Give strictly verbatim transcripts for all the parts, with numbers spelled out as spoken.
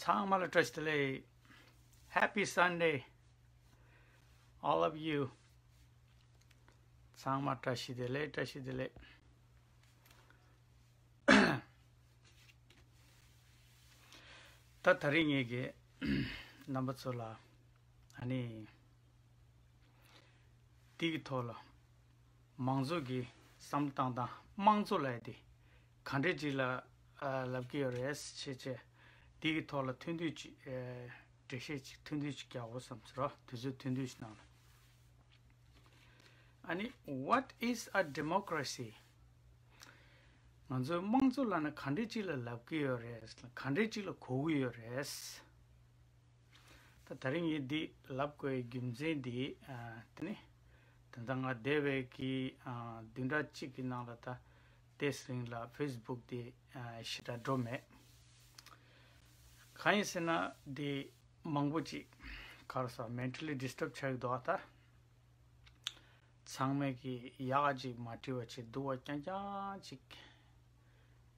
ཚང་མ་ལ་བཀྲ་ཤིས་བདེ་ལེགས། Happy Sunday, all of you. ཚང་མ་བཀྲ་ཤིས་བདེ་ལེགས། བཀྲ་ཤིས་བདེ་ལེགས། ད་དེ་རིང་ངེད་ཀྱིས་རྣམ་པ་ཚོ་ལ་ཨ་ནི་འདི་གི་ཐོག་ལ་མང་གཙོ་གི་བསམ་བློ་བཏང་སྟངས། དམངས་གཙོ་ལབ་ཡ་དེ་ག་འདྲས་ཅིག་ལ་ཨ་ལབ་ཀྱི་ཡོད་རེད་ཅེས་བྱས། འདི་གི་ཐོག་ལ་ཐུང་ཐུང་ཅིག་ཨ་འགྲེལ་བཤད་ཅིག་ཐུང་ཐུང་ཅིག་རྒྱག་དགོས་བསམ་ཟེར་རོ། དུས་ཚོད་ཐུང་ཐུང་ཞིག་ནང་ལ། ཨ་ནི། What is a democracy? ང་ཚོའི་དམངས་གཙོ་ལབ་ན་ག་འདྲས་ཅིག་ལ་ལབ་ཀྱི་ཡོད་རེད། ག་འདྲས་ཅིག་ལ་གོ་གི་ཡོད་རེད། ད་དེ་རིང་ངས་འདི་ལབ་དགོས་པའི་རྒྱུ་མཚན་འདི་ཨ་དེ་ནི་ད་ལྟ་ང་འདས་པའི་གི་ཨ་བདུན་ཕྲག་གཅིག་གི་ནང་ལ་ད་ཏེས་རིང་ལ་ཕེ་སི་བུག་དེ་ཨ་ཞེ་དྲག་འགྲོ་མེད། གང་ཡིན་ཟེར་ན་འདི་མང་པོ་ཅིག་ག་རེ་ཟེར། mentally disturb ཆགས་ཀྱི་འདུག་ཨ། ད་ཚང་མས་ཀྱི་ཡག་ཅིག་མ་བྲིས་པ་ཅིག་འདུག་པ། རྐྱང་རྐྱང་ཅིག་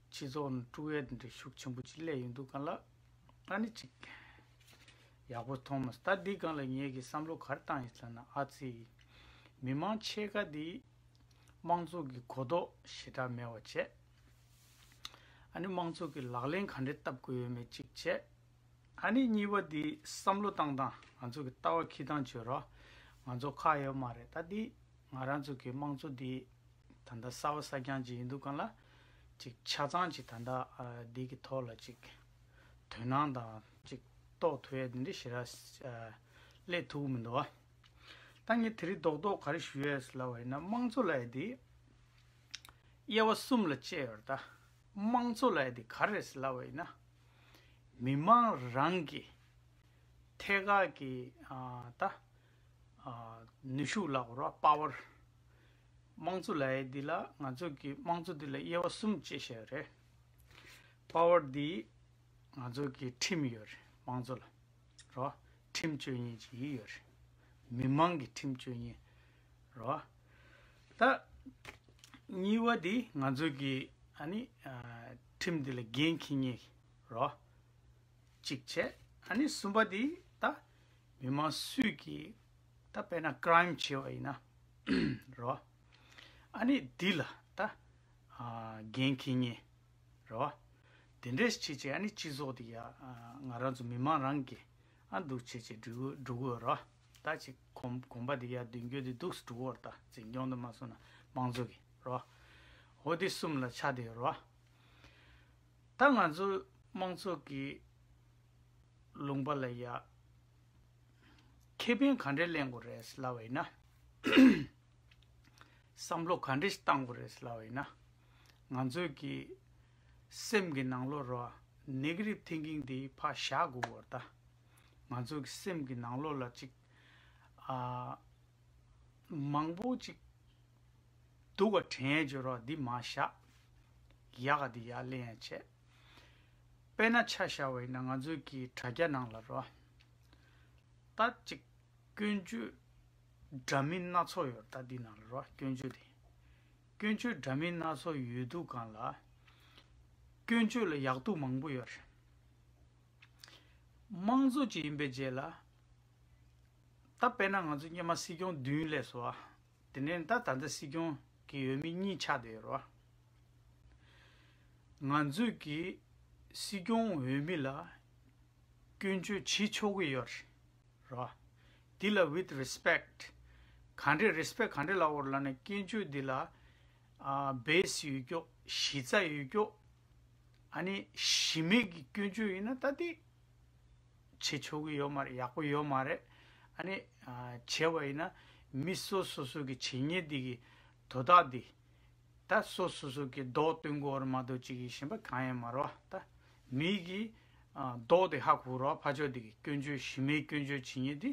སྤྱི་ཚོགས་ནང་དཀྲུག་ཡས་འདི་འདྲ་ཤུགས་ཆེན་པོ་ཅིག་སླེབས་ཡོང་དུས་སྒང་ལ་ཨ་ནི་ཅིག་ཡག་པོ་མཐོང་མ་སོང་། ད་འདི་སྒང་ལ་ངེད་ཀྱིས་བསམ་བློ་ག་རེ་བཏང་ཡིན་ཟེར་ན། ཨ་ཙི། མི་མང་ཕྱེད་ཀ་འདི་དམངས་གཙོ་གི་གོ་རྟོགས་ཞེ་དྲག་མེད་པ་བྱས། ཨ་ནི་དམངས་གཙོ་གི་ལག་ལེན་ག་འདྲས་བསྟར་དགོས་ཡོད་མེད་ཅིག་བྱས། ཨ་ནི་གཉིས་པ་འདི་བསམ་བློ་བཏང་སྟངས། ང་ཚོ་གི་ལྟ་བ་འཁྱེར་སྟངས་བྱོས་རོགས། ང་ཚོ་ཁག་ཡོད་མ་རེད། ད་འདི་ང་རང་ཚོ་གི་དམངས་གཙོ་འདི་ད་ལྟ་གསར་པ་གསར་རྐྱང་ཅིག་ཡིན་དུས་སྒང་ལ་ཅིག་ཆ་ཚང་ཅིག་ད་ལྟ་ཨ་འདི་གི་ཐོག་ལ་ཅིག་དོ་སྣང་དང་ཅིག་རྟོགས་ཐུབ་ཡ་འདི་འདྲ་ཞེ་དྲག་ཨ་སླེབས་ཐུབ་ཀྱི་མི་འདུག་བ། ད་ངས་དེ་རིང་རྡོག་རྡོག་ག་རེ་ཞུ་ཡས་ལབ་པ་ཡིན་ན། དམངས་གཙོ་ལབ་ཡ་འདི་དབྱེ་བ་གསུམ་ལ་བཅད་ཡོད་རེད། ད་དམངས་གཙོ་ལབ་ཡ་འདི་ག་རེ་རེད་ལབ་པ་ཡིན་ན། མི་མང་རང་གི་ཐད་ཀར་གྱི་ཨ་ད་ཨ་ནུས་ཤུགས་ལབ་དགོས་རེད་པ། པ་ཝར། དམངས་གཙོ་ལབ་ཡ་འདི་ལ་ང་ཚོ་གི་དམངས་གཙོ་འདི་ལ་དབྱེ་བ་གསུམ་བཅད་བཞག་ཡོད་རེད། པ་ཝར་འདི་ང་ཚོ་གི་ཁྲིམས་ཡོད་རེད། དམངས་གཙོ་ལ་རོ། ཁྲིམས་གཅོད་མཁན་ཅིག་ཡོད་རེད། མི་མང་གི་ཁྲིམས་གཅོད་མཁན་རོ། ད་གཉིས་པ་འདི་ང་ཚོ་གི་ཨ་ནི་ཨ་ཁྲིམས་འདི་ལ་འགན་འཁྱེར་མཁན་རོ། གཅིག་བྱས། ཨ་ནི་གསུམ་པ་འདི་ད་མི་མང་སུས་ཀྱིས་ད་དཔེར་ན་ཀྲའིམ་བྱས་པ་ཡིན་ན་རོ། ཨ་ནི་འདི་ལ་ད་ཨ་འགན་འཁྱེར་མཁན་རོ། དེ་འདྲས་བྱས་བྱས་ཨ་ནི་སྤྱི་ཚོགས་འདི་ཡ་ཨ་ང་རང་ཚོ་མི་མང་རང་གིས་ཨ་འདུག་བྱས་བྱས་འགྲོ་གི་འགྲོ་གི་ཡོད་རོ། ད་ཅིག་གོམ་གོམ་པ་འདི་ཡ་མདུན་སྐྱོད་འདི་འདུག་སེ་འགྲོ་གི་ཡོད་རེད། ད་འཛིན་སྐྱོང་དུ་མ་སོང་ན་དམངས་གཙོ་གི་རོ། འོ་འདི་གསུམ་ལ་ཆ་བསྡད་ཡོད་རོ། ད་ང་ཚོ་དམངས་གཙོ་གི་ལུང་པ་ལ་ཡ་ཁེ་ཕན་ག་འདྲས་ལེན་དགོས་རེད་ལབ་པ་ཡིན་ན། བསམ་བློ་ག་འདྲས་ཤིག་བཏང་དགོས་རེད་ལབ་པ་ཡིན་ན། ང་ཚོའི་གི་སེམས་ཀྱི་ནང་ལོགས་རོ། ནེ་གེ་ཊིབ་ཐིང་ཀིང་འདི་ཕར་བཞག་དགོས་པ་རེད། ད་ང་ཚོའི་གི་སེམས་ཀྱི་ནང་ལོགས་ལ་ཅིག་ཨ། མང་པོ་ཅིག་སྡུག་ག་དྲན་ཡས་བྱོས་རོགས། འདི་མ་བཞག་ཡག་ག་འདི་ཡར་ལེན་ཡས་བྱས། དཔེར་ན་ཆ་བཞག་པ་ཡིན་ན་ང་ཚོའི་གི་དྲ་རྒྱ་ནང་ལ་རོ། ད་ཅིག་སྐྱོན་བརྗོད་འདྲ་མིན་སྣ་ཚོགས་ཡོད་རེད། ད་འདི་ནང་ལ་རོ་སྐྱོན་བརྗོད་དེ། སྐྱོན་བརྗོད་འདྲ་མིན་སྣ་ཚོགས་ཡོད་དུས་སྒང་ལ་སྐྱོན་བརྗོད་ལ་ཡག་སྡུག་མང་པོ་ཡོད་རེད། དམངས་གཙོ་ཅིག་ཡིན་པའི་རྗེས་ལ། ད་དཔེར་ན་ང་ཚོ་སྔོན་མ་སྲིད་སྐྱོང་བདུན་སླེབས་སོང་བ། དེ་ནས་ད་ད་ལྟ་སྲིད་སྐྱོང་གི་འོས་མི་གཉིས་ཆགས་བསྡད་ཡོད་རེད་བ། ང་ཚོས་ཀྱི་སྲིད་སྐྱོང་འོས་མི་ལ་སྐྱོན་བརྗོད་བྱེད་ཆོག་གི་ཡོད་རེད་བ། འདི་ལ་with respect། ག་འདྲས་རི་སི་པེག་ག་འདྲས་ལབ་དགོས་རེད་ལབ་ན། སྐྱོན་བརྗོད་འདི་ལ་ཨ་བེ་སི་ཡོད་ཀྱོག་གཞི་རྩ་ཡོད་ཀྱོག་ཨ་ནི་གཞི་མེད་ཀྱི་སྐྱོན་བརྗོད་ཡིན་ན་ད་དེ་བྱེད་ཆོག་གི་ཡོད་མ་རེད། ཡག་པོ་ཡོད་མ་རེད། ཨ་ནི་ཨ་བྱས་པ་ཡིན་ན་མི་སོ་སོ་སོ་གི་བྱེད་ཉེས་འདི་གི་དོ་བདག་འདི་ད་སོ་སོ་སོ་གི་མདོག་སྟོན་དགོས་རེད་མ་གཏོགས་ཅིག་གི་གཞན་པ་གང་ཡང་མ་རེད་བ། ད་མི་གི་ཨ་མདོག་དེ་ཧ་གོ་རེད་བ། ཕར་ཕྱོགས་འདི་གི་སྐྱོན་བརྗོད་གཞི་མེད་སྐྱོན་བརྗོད་བྱེད་ཉེས་འདི་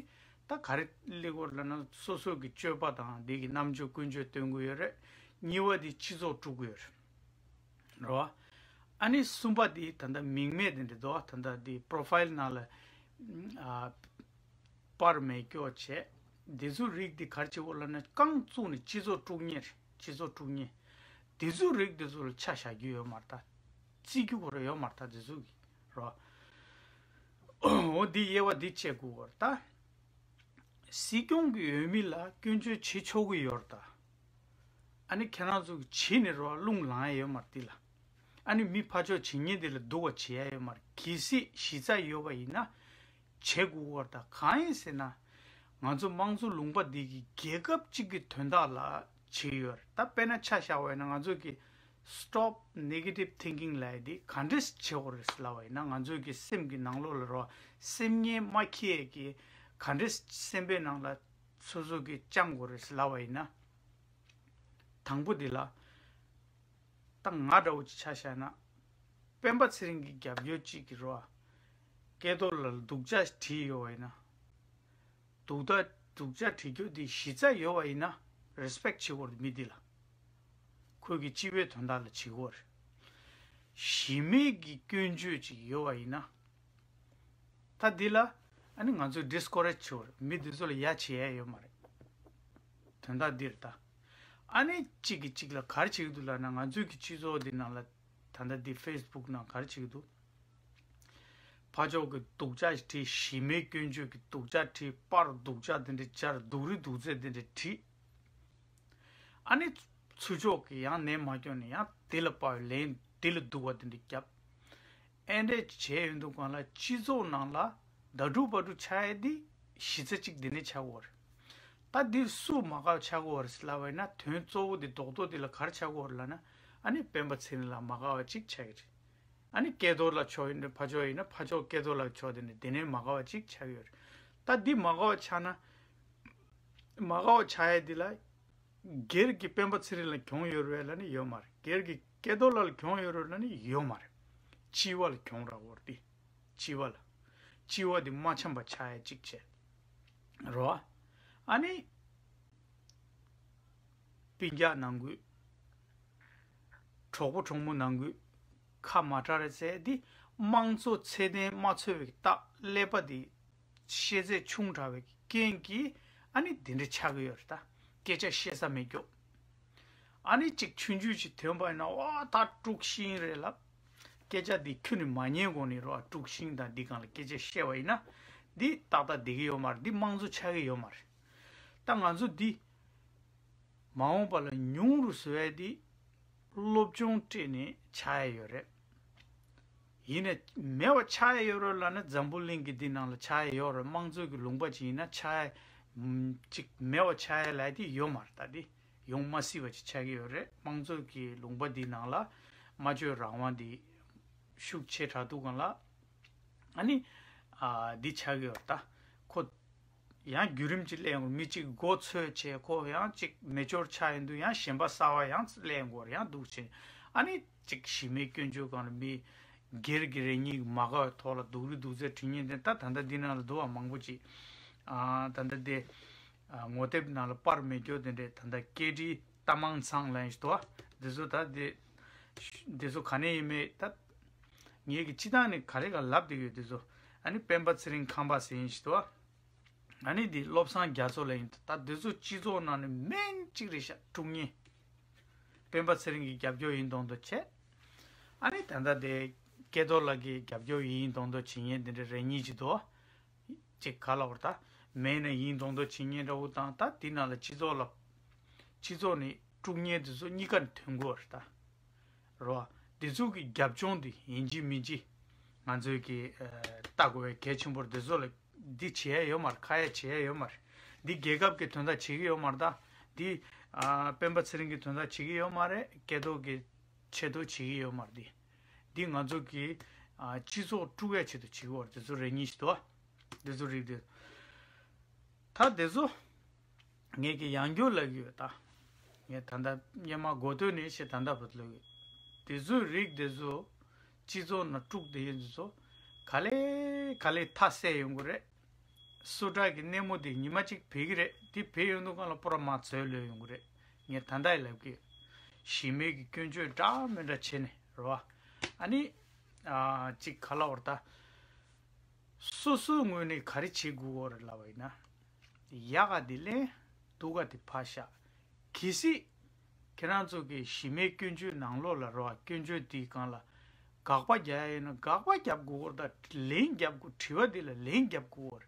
ད་ག་རེ་སླེབས་དགོས་རེད་ལབ་ན། སོ་སོ་གི་སྤྱོད་པ་དང་འདི་གི་རྣམ་འགྱུར་ཀུན་སྤྱོད་སྟོན་གི་ཡོད་རེད། གཉིས་པ་འདི་སྤྱི་ཚོགས་དཀྲུག་གི་ཡོད་རེད། རེད་བ། ཨ་ནི་གསུམ་པ་འདི་ད་ལྟ་མིང་མེད་དེ་འདྲ་འདུག་བ། ད་ལྟ་འདི་པོ་རོ་ཕ་ཡིལ་ནང་ལ་ཨ་པར་མེད་སྐྱོ་བྱས། འདི་ཚོ་རིགས་འདི་ག་རེ་བྱེད་དགོས་ལབ་ན། རྐང་བཙུགས་ནས་སྤྱི་ཚོགས་དཀྲུག་མཁན་རེད། སྤྱི་ཚོགས་དཀྲུག་མཁན། འདི་ཚོ་རིགས་འདི་ཚོ་ལ་ཆ་བཞག་རྒྱུ་ཡོད་མ་རེད། ད་བརྩི་རྒྱུ་ཁོ་རང་ཡོད་མ་རེད། ད་འདི་ཚོ་གི་རོ། འོ་འདི་དབྱེ་བ་འདི་བཅད་དགོས་པར་ད། སྲིད་སྐྱོང་གི་འོས་མི་ལ་སྐྱོན་བརྗོད་བྱེད་ཆོག་གི་ཡོད་རེད་ད། ཨ་ནི་ཁྱེད་རང་ཚོ་གི་བྱེད་ནས་རོགས་རླུང་ལངས་ཡ་ཡོད་མ་རེད་འདི་ལ། ཨ་ནི་མི་ཕར་ཕྱོགས་བྱེད་ཉེན་འདི་ལ་སྡུག་པ་བྱེད་ཡ་ཡོད་མ་རེད། གལ་སྲིད་གཞི་རྩ་ཡོད་པ་ཡིན་ན་བྱེད་དགོས་པར་ད། གང་ཡིན་ཟེར་ན། ང་ཚོ་དམངས་གཙོ་ལུང་པ་འདི་གི་རྒྱལ་ཁབ་གཅིག་གི་དོན་དག་ལ་བྱེད་ཡོད་རེད་ད། དཔེར་ན་ཆ་བཞག་པ་ཡིན་ན་ང་ཚོ་གི་Stop negative thinking ལབ་ཡ་འདི་ག་འདྲས་བྱེད་དགོས་རེད་ལབ་པ་ཡིན་ན། ང་ཚོའི་གི་སེམས་ཀྱི་ནང་ལོགས་ལ་རོ། སེམས་ངན་མ་འཁྱེར་ཡ་གི་ག་འདྲས་སེམས་པའི་ནང་ལ་སོ་སོ་གི་བཅང་དགོས་རེད་ལབ་པ་ཡིན་ན། དང་པོ་འདི་ལ། ད་ང་འདྲ་བོ་ཅིག་ཆ་བཞག་ན། སྤེན་པ་ཚེ་རིང་གི་རྒྱབ་སྐྱོར་གཅིག་གི་རོ། སྐལ་རྡོར་ལ་སྡུག་ཅག་བྲིས་ཡོད་པ་ཡིན་ན། སྡུག་ད་སྡུག་ཅག་བྲིས་རྒྱུ་འདི་གཞི་རྩ་ཡོད་པ་ཡིན་ན་རེ་སི་པེག་བྱེད་དགོས་རེད་མི་འདི་ལ། ཁོས་ཀྱི་སྤྱི་པའི་དོན་དག་ལ་བྱེད་དགོས་རེད། གཞི་མེད་ཀྱི་སྐྱོན་བརྗོད་ཅིག་ཡོད་པ་ཡིན་ན། ད་འདི་ལ་ཨ་ནི་ང་ཚོས་ཌི་སི་ཀོ་རེ་ཇི་བྱེད་དགོས་རེད། མི་འདི་ཚོ་ལ་ཡ་བྱེད་ཡ་ཡོད་མ་རེད། དོན་དག་འདི་རེད་ད། ཨ་ནི་གཅིག་གིས་གཅིག་ལ་ག་རེ་བྱེད་ཀྱི་འདུག་ལབ་ན། ང་ཚོའི་གི་སྤྱི་ཚོགས་འདི་ནང་ལ་ད་ལྟ་འདི་ཕེ་སི་བུག་ནང་ག་རེ་བྱེད་ཀྱི་འདུག་ཕར་ཕྱོགས་ཀྱི་སྡུག་ཅག་བྲིས། གཞི་མེད་སྐྱོན་བརྗོད་ཀྱི་སྡུག་ཅག་བྲིས། པར་སྡུག་ཅག་དེ་འདྲ་སྦྱར། སྡུག་རུས་སྡུག་ཚད་དེ་འདྲ་བྲིས། ཨ་ནི་ཚུར་ཕྱོགས་ཀྱི་ཡང་ནད་མ་སྐྱོན་ནས་ཡང་དེ་ལ་དཔའ་བའི་ལན་དེ་ལ་སྡུག་པ་དེ་འདྲ་བརྒྱབ། ཨེ་འདྲས་བྱས་ཡོང་དུས་སྒང་ལ་སྤྱི་ཚོགས་ནང་ལ་ད་དྲུག་པ་དྲུག་ཆགས་ཡ་འདི་གཞི་རྩ་གཅིག་འདི་ནས་ཆགས་ཀྱི་ཡོད་རེད། ད་འདིར་སུ་མ་དགའ་བ་ཆགས་ཀྱི་ཡོད་རེད་ལབ་པ་ཡིན་ན། དོན་གཙོ་བོ་འདི་རྡོག་རྡོག་འདི་ལ་ག་རེ་ཆགས་ཀྱི་ཡོད་རེད་ལབ་ན། ཨ་ནི་སྤེན་པ་ཚེ་རིང་ལ་མ་དགའ་བ་གཅིག་ཆགས་ཀྱི་རེད། ཨ་ནི་སྐལ་རྡོར་ལགས་ཕྱོགས་ཡིན་ན། ཕར་ཕྱོགས་ཡིན་ན་ཕར་ཕྱོགས་སྐལ་རྡོར་ལགས་ཕྱོགས་དེ་ནས་དེ་ནས་མ་དགའ་བ་གཅིག་ཆགས་ཀྱི་ཡོད་རེད། ད་འདི་མ་དགའ་བ་ཆགས་ན། མ་དགའ་བ་ཆགས་ཡ་འདི་ལ། སྒེར་གྱི་སྤེན་པ་ཚེ་རིང་ལ་གྱོང་ཡོད་རེད་ལབ་ན་ཡོད་མ་རེད། སྒེར་གྱི་སྐལ་རྡོར་ལགས་ལ་གྱོང་ཡོད་རེད་ལབ་ན་ཡོད་མ་རེད། སྤྱི་པ་ལ་གྱོང་རག་གི་ཡོད་རེད་དེ། སྤྱི་པ་ལ། སྤྱི་པ་འདི་མ་འཆམ་པ་ཆགས་ཡ་གཅིག་བྱས། རོ། ཨ་ནི། སྤུན་ཀྱག་ནང་ཁུལ། གྲོགས་པོ་གྲོགས་མོ་ནང་ཁུལ། ཁ་མ་གྲག་རེད་ཟེར་དེ། དམངས་གཙོ་ཚད་ལྡན་མ་ཚོར་བའི་རྟགས་ཀླད་པ་དེ་ཤེས་ཚད་ཆུང་དྲགས་པའི་རྐྱེན་གྱིས་ཨ་ནི་དེ་འདྲ་ཆགས་ཀྱི་ཡོད་རེད་ད། སྐད་ཆ་བཤད་ས་མེད་སྐྱོ། ཨ་ནི་གཅིག་ཆུང་ཆུང་ཞིག་ཐོན་པ་ཡིན་ན། ཨོ་ད་དཀྲུག་ཤིང་རེད་ལབ། སྐད་ཆ་འདི་ཁྱོན་ནས་མ་ཉན་གོང་ནས་རོ། དཀྲུག་ཤིང་དང་འདི་སྒང་ལ་སྐད་ཆ་བཤད་པ་ཡིན་ན། འདི་ཏག་ཏག་བསྡད་ཀྱི་ཡོད་མ་རེད། འདི་དམངས་གཙོ་ཆགས་ཀྱི་ཡོད་མ་རེད། ད་ང་ཚོ་འདི་མ་འོངས་པ་ལ་ཉུང་རུ་བཟོ་ཡ་དེ་སློབ་སྦྱོང་སྤྲད་ནས་ཆགས་ཡ་ཡོད་རེད། ཡིན་ནའི་མེད་པ་ཆགས་ཡ་ཡོད་རེད་ལབ་ན། འཛམ་བུ་གླིང་གི་འདི་ནང་ལ་ཆགས་ཡ་ཡོད་རེད། དམངས་གཙོ་གི་ལུང་པ་ཅིག་ཡིན་ན་ཆགས་ཡ་ཅིག་མེད་པ་ཆགས་ཡ་ལབ་དེ་ཡོད་མ་རེད། ད་དེ་ཡོང་མ་སྲིད་པ་ཅིག་ཆགས་ཀྱི་ཡོད་རེད། དམངས་གཙོ་གི་ལུང་པ་འདི་ནང་ལ་སྨྲ་བརྗོད་རང་དབང་འདི་ཤུགས་ཆེ་དྲགས་དུས་སྒང་ལ། ཨ་ནི། ཨ། འདི་ཆགས་ཀྱི་ཡོད་རེད་ད། ཁོ། ཡང་བརྒྱུད་རིམ་ཅིག་སླེབས་ཡོང་། མི་གཅིག་མགོ་ཚོས་བྱས། ཁོ་ཡང་གཅིག་མེ་སྦྱོར་ཆགས་ཡོང་དུས་ཡང་གཞན་པ་གསར་པ་ཡང་སླེབས་ཡོང་གི་ཡོད་རེད། ཡང་སྡུག་ཆེ། ཨ་ནི་གཅིག་གཞི་མེད་སྐྱོན་བརྗོད་སྒང་ལ་མི་སྒེར་གྱི་རེ་སྙིང་མ་དགའ་བའི་ཐོག་ལ་སྡུག་རུས་སྡུག་ཚད་བྲིས་མཁན་དེ། ད་ད་ལྟ་འདི་ནང་ལ་འདུག་པ་མང་པོ་ཅིག་ཨ། ད་ལྟ་དེ། ཨ། ངོ་དེབ་ནང་ལ་པར་མེད་རྒྱུ་དེ་འདྲས། ད་ལྟ་ཀེ་ཏི་རྟ་མང་ཚང་ལབ་མཁན་ཞིག་འདུག་པ། འདི་ཚོ་ད་དེ། འདི་ཚོ་ག་ནས་ཡིན་མིན་ད། ངས་ཀྱི་སྤྱིར་བཏང་ནས་ག་རེ་ག་ལབ་བསྡད་ཡོད་འདི་ཚོ། ཨ་ནི་སྤེན་པ་ཚེ་རིང་ཁམས་པ་ཟེར་མཁན་ཞིག་འདུག་པ། ཨ་ནི་འདི་བློ་བཟང་རྒྱ་མཚོ་ལབ་མཁན་འདུག་ད་འདི་ཚོ་སྤྱི་ཚོགས་ནང་ནས་སྨན་གཅིག་རེད་ཤག་དཀྲུག་མཁན། སྤེན་པ་ཚེ་རིང་གི་རྒྱབ་སྐྱོར་ཡིན་མདོག་མདོག་བྱས། ཨ་ནི་ད་ལྟ་དེ་སྐལ་རྡོར་ལགས་ཀྱི་རྒྱབ་སྐྱོར་ཡིན་མདོག་མདོག་བྱེད་མཁན་དེ་འདྲ་རེ་གཉིས་ཅིག་འདུག་ཅིག་ག་ལབ་དགོས་རེད་ད། མེད་ན་ཡིན་མདོག་མདོག་བྱེད་མཁན་འདྲ་བོ་དང་། ད་དེ་ནང་ལ་སྤྱི་ཚོགས་ལ། སྤྱི་ཚོགས་ནས་དཀྲུག་མཁན་དེ་ཚོ་གཉིས་ཀ་ནས་ཐོན་དགོས་རེད་ད། རེད་པ། དེ་ཚོ་གི་རྒྱབ་ལྗོངས་དེ་ཡིན་གཅིག་མིན་གཅིག་ང་ཚོས་ཀྱི། ཨ། ལྟ་དགོས་པའི་གལ་ཆེན་པོ་རེད། དེ་ཚོ་ལ་འདི་བྱེད་ཡ་ཡོད་མ་རེད། ཁ་ཡ་བྱེད་ཡ་ཡོད་མ་རེད། འདི་རྒྱལ་ཁབ་ཀྱི་དོན་དག་བྱེད་ཀྱི་ཡོད་མ་རེད་ད། འདི། ཨ། སྤེན་པ་ཚེ་རིང་གི་དོན་དག་བྱེད་ཀྱི་ཡོད་མ་རེད། སྐལ་རྡོར་གྱི་ཆེད་དུ་བྱེད་ཀྱི་ཡོད་མ་རེད། འདི། འདི་ང་ཚོ་གི། ཨ། སྤྱི་ཚོགས་དཀྲུག་ཡ་ཆེད་དུ་བྱེད་ཀྱི་ཡོད་རེད། དེ་ཚོ་རེ་གཉིས་ཤིག་འདུག་པ། དེ་ཚོ་རིགས་དེ། ད་དེ་ཚོ། ངས་ཀྱི་ཡང་བསྐྱར་ལབ་ཀྱི་ཡོད་ད། ངས་ད་ལྟ་སྔོན་མ་འགོ་སྟོད་ནས་བྱས་ད་ལྟ་བར་དུ་ལབ་ཀྱི་ཡོད། དེ་ཚོའི་རིགས་དེ་ཚོ། སྤྱི་ཚོགས་ནང་དཀྲུག་བསྡད་ཡོད་དེ་ཚོ། ག་ལེ་ག་ལེ་མཐའ་གསལ་ཡོང་གི་རེད། སུ་དྲག་གི་སྣེ་མོ་དེ་ཉི་མ་གཅིག་བབས་ཀྱི་རེད། དེ་བབས་ཡོང་དུས་སྒང་ལ་སྤོ་ར་མར་འཛུལ་ལོས་ཡོང་གི་རེད། ངས་ད་ལྟ་ཡང་ལབ་ཀྱི་ཡོད། གཞི་མེད་ཀྱི་སྐྱོན་བརྗོད་འདྲ་མི་འདྲ་བྱས་ནས་རེད་པ། ཨ་ནི། ཨ། གཅིག་ག་ལབ་དགོས་རེད་ད། སོ་སོའི་ངོས་ནས་ག་རེ་བྱེད་དགོས་ཀྱི་ཡོད་རེད་ལབ་པ་ཡིན་ན། ཡག་ག་དེ་ལེན། སྡུག་ག་དེ་ཕར་བཞག་གལ་སྲིད་ཁྱེད་རང་ཚོ་གི་གཞི་མེད་སྐྱོན་བརྗོད་ནང་ལོགས་ལ་རེད་པ། སྐྱོན་བརྗོད་དེའི་སྒང་ལ་ག་དགག་པ་རྒྱག་ཡ་ཡིན་ན་དགག་པ་རྒྱབ་དགོས་སྐོར་དང་ལན་རྒྱབ་དགོས། དྲི་བ་འདི་ལ་ལན་རྒྱབ་དགོས་སྐོར།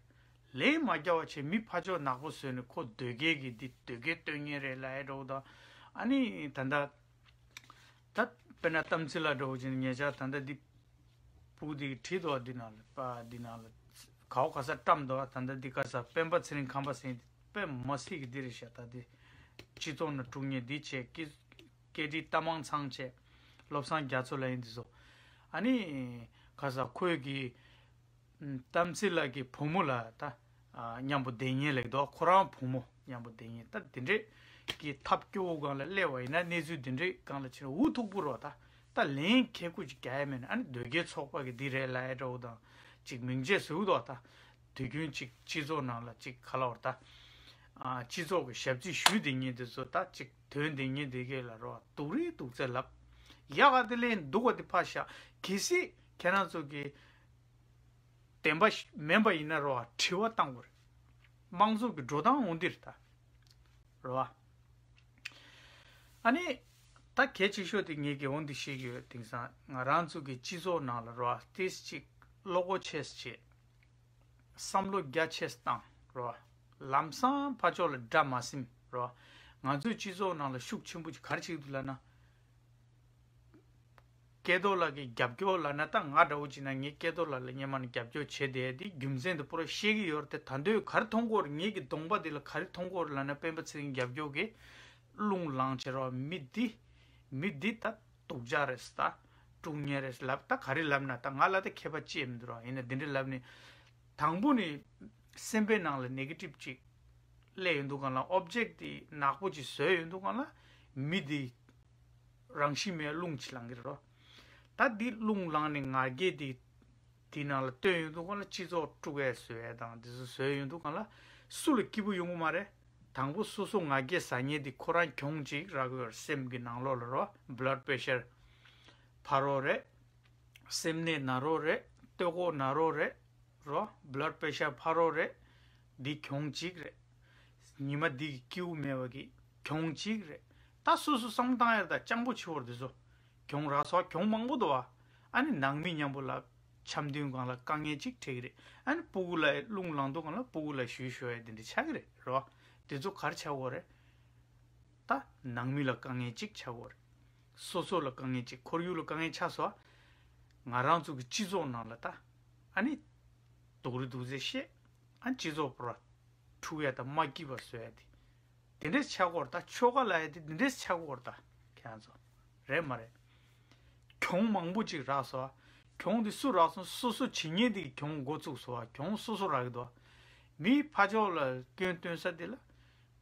ལན་མ་རྒྱབ་པ་བྱས་མི་ཕར་ཕྱོགས་ནག་པོ་བཟོས་ནས་ཁོ་དོལ་རྒྱལ་གྱི་འདི་དོལ་རྒྱལ་སྟོན་མཁན་རེད་ལབ་ཡ་འདྲ་བོ་དང་། ཨ་ནི་ད་ལྟ་ད་དཔེར་ན་གཏམ་ཚིག་ལ་འདྲ་བོ་བྱས་ནས་ཉེ་ཆར་ད་ལྟ་འདི་ཕྲུ་གུ་འདི་གིས་བྲིས་འདུག་འདི་ནང་ལ་པ་འདི་ནང་ལ་གའོ་ག་ས་བཀྲམ་འདུག་ད་ལྟ་འདི་ག་ས་སྤེན་པ་ཚེ་རིང་ཁམས་པ་ཟེར་མཁན་དཔེ་མ་སྲིད་ཀྱི་འདི་རེད་ཤག་ད་འདི་སྤྱི་ཚོགས་ནང་དཀྲུག་མཁན་འདི་བྱས་སྐད་སྐད་འདི་རྟ་མང་ཚང་བྱས་བློ་བཟང་རྒྱ་མཚོ་ལབ་ཡིན་འདི་ཚོ། ཨ་ནི་ག་ས་ཁོས་ཀྱི་གཏམ་ཚེ་ལགས་ཀྱི་བུ་མོ་ལ་ད་མཉམ་པོ་བསྡད་མཁན་ལེགས་འདུག་ཁོ་རང་བུ་མོ་མཉམ་པོ་བསྡད་མཁན་ད་དེ་འདྲས་ཀྱི་ཐབས་སྐྱོ་བོ་སྒང་ལ་སླེབས་པ་ཡིན་ན་གནས་ཚུལ་དེ་འདྲས་སྒང་ལ་ཕྱིན་འུ་ཐུག་པོ་རོགས་ད། ད་ལན་ཁེ་ཁུ་ཅིག་རྒྱག་ཡ་མེད་ན་ཨ་ནི་དོལ་རྒྱལ་ཚོགས་པ་གི་འདི་རེད་ལབ་ཡ་འདྲ་བོ་དང་ཅིག་མིང་ཆད་བཟོས་འདུག་ད་དུས་རྒྱུན་ཅིག་སྤྱི་ཚོགས་ནང་ལ་ཅིག་ག་ལབ་དགོས་རེད་ད། སྤྱི་ཚོགས་ཀྱི་ཞབས་ཕྱི་ཞུས་བསྡད་མཁན་དེ་ཚོ་ད་ཅིག་དོན་བསྡད་མཁན་དེ་གས་ལ་རོགས་སྡུག་རུས་སྡུག་ཚད་ལབ། ཡག་ག་དེ་ལན་སྡུག་ག་དེ་ཕར་བཞག་གལ་སྲིད་ཁྱེད་རང་ཚོ་གི་བདེན་པ་མིན་པ་ཡིན་ན་རོགས་དྲི་བ་བཏང་དགོས་རེད། མང་ཚོགས་ཀྱི་འགྲོ་སྟངས་འོ་འདི་རེད་ད། རེད་བ། ཨ་ནི། ད་གལ་ཆེ་ཤོས་དེ་ངས་གི་འོ་འདི་ཤེས་ཀྱི་ཡོད། དེང་སང་ང་རང་ཚོ་གི་སྤྱི་ཚོགས་ནང་ལ་རེད་བ་ཏིས་ཅིག་བློ་སྒོ་ཕྱེས་བྱས། བསམ་བློ་རྒྱ་ཆེ་བཏང་རེད་བ། ལམ་སང་ཕར་ཕྱོགས་ལ་དགྲ་མ་སེམས་རེད་བ། ང་ཚོའི་སྤྱི་ཚོགས་ནང་ལ་ཤུགས་ཆེན་པོ་ཅིག་ག་རེ་བྱེད་ཀྱི་འདུག་ལབ་ན། སྐལ་རྡོར་ལགས་ཀྱི་རྒྱབ་སྐྱོར་ལབ་ན་ད་ང་འདྲ་བོ་བྱས་ན་ངས་སྐལ་རྡོར་ལགས་ལ་སྔོན་མ་ནས་རྒྱབ་སྐྱོར་བྱས་བསྡད་དེ་རྒྱུ་མཚན་དེ་པོ་ར་ཤེས་ཀྱི་ཡོད་རེད་དེ། ད་འདོད་ག་རེ་མཐོང་གི་ཡོད་རེད། ངེད་ཀྱི་གདོང་པ་འདི་ལ་ག་རེ་མཐོང་གི་ཡོད་རེད་ལབ་ན་སྤེན་པ་ཚེ་རིང་རྒྱབ་སྐྱོར་གྱི་རླུང་ལངས་བྱེད་རོགས་མི་འདི། མི་འདི་ད་སྡུག་ཅག་རེད་ད། དཀྲུག་ཉེན་རེད་ལབ་ད་ག་རེ་ལབ་ན་ད་ང་ལ་ད་ཁྱད་པར་ཅི་ཡང་མི་འདུག་རོགས། ཡིན་ན་འདི་འདྲ་ལབ་ནས་དང་པོ་ནས་སེམས་པའི་ནང་ལ་ནེ་གེ་ཊིབ་ཅིག་སླེབས་ཡོང་དུས་སྒང་ལ་ཨོབ་ཇེག་དེ་ནག་པོ་ཅིག་བཟོས་ཡོང་དུས་སྒང་ལ་མི་འདི། རང་བཞིན་མེད་རླུང་ཅིག་ལངས་ཀྱི་རེད་རོ། ད་འདི་རླུང་ལངས་ནས་ང་རྒྱལ་འདི། འདི་ནང་ལ་བཏོན་ཡོང་དུས་སྒང་ལ་སྤྱི་ཚོགས་དཀྲུག་ཡས་བཟོ་ཡས་དང་འདི་ཚོ་བཟོས་ཡོང་དུས་སྒང་ལ་སུ་ལ་སྐྱིད་པོ་ཡོང་གི་མ་རེད། དང་པོ་སོ་སོ་ང་རྒྱལ་ཟ་མཁན་འདི་ཁོ་རང་གྱོང་ཅིག་རག་གི་ཡོད་རེད། སེམས་ཀྱི་ནང་ལོགས་ལ་རོ་བླཌ་པེ་ཤར་འཕར་རོགས་རེད། སེམས་ནད་ན་རོགས་རེད། ལྟོ་གོས་ན་རོགས་རེད། རོ། བླཌ་པེ་ཤར་འཕར་རོགས་རེད། འདི་གྱོང་གཅིག་རེད། ཉི་མ་འདི་གི་སྐྱིད་པོ་མེད་པ་གི་གྱོང་གཅིག་རེད། ད་སོ་སོ་བསམ་བློ་བཏང་ཡ་ད་སྤྱང་པོ་བྱེད་དགོས་རེད་འདི་ཚོ། གྱོང་རག་སོང་། གྱོང་མང་པོ་འདུག་བ། ཨ་ནི་ནང་མི་མཉམ་པོ་ལ་འཆམ་མཐུན་སྒང་ལ་དཀའ་ངལ་གཅིག་འཕྲད་ཀྱི་རེད། ཨ་ནི་སྤུ་གུ་ལ་རླུང་ལངས་དུས་སྒང་ལ་སྤུ་གུ་ལ་ཞུ་ཞུ་ཡ་དེ་འདྲ་ཆགས་ཀྱི་རེད་རོ། འདི་ཚོ་ག་རེ་ཆགས་དགོས་རེད། ད་ནང་མི་ལ་དཀའ་ངལ་གཅིག་ཆགས་དགོས་རེད། སོ་སོ་ལ་དཀའ་ངལ་གཅིག་ཁོར་ཡུག་ལ་དཀའ་ངལ་ཆགས་སོང་། ང་རང་ཚོ་གི་སྤྱི་ཚོགས་ནང་ལ་ད། ཨ་ནི། སྡུག་རུས་སྡུག་ཚད་བཤད། ཨ་སྤྱི་ཚོགས་པོ་ར། འཁྲུག་ཡ་ད་མ་སྐྱིད་པ་བཟོ་ཡ་དེ། དེ་འདྲས་ཆགས་དགོས་རེད་ད་ཆོལ་ཁ་ལབ་ཡ་དེ་དེ་འདྲས་ཆགས་དགོས་རེད་ད་ཁྱེད་རང་ཚོ། རེད་མ་རེད། གྱོང་མང་པོ་ཅིག་རག་སོང་། གྱོང་དེ་སུ་རག་སོང་། སོ་སོ་བྱེད་མཁན་དེ་གི་གྱོང་འགོ་བཙུགས་སོང་། གྱོང་སོ་སོ་རག་གི་འདུག་མི་ཕར་ཕྱོགས་ལ་སྐྱོན་སྟོན་ས་དེ་ལ།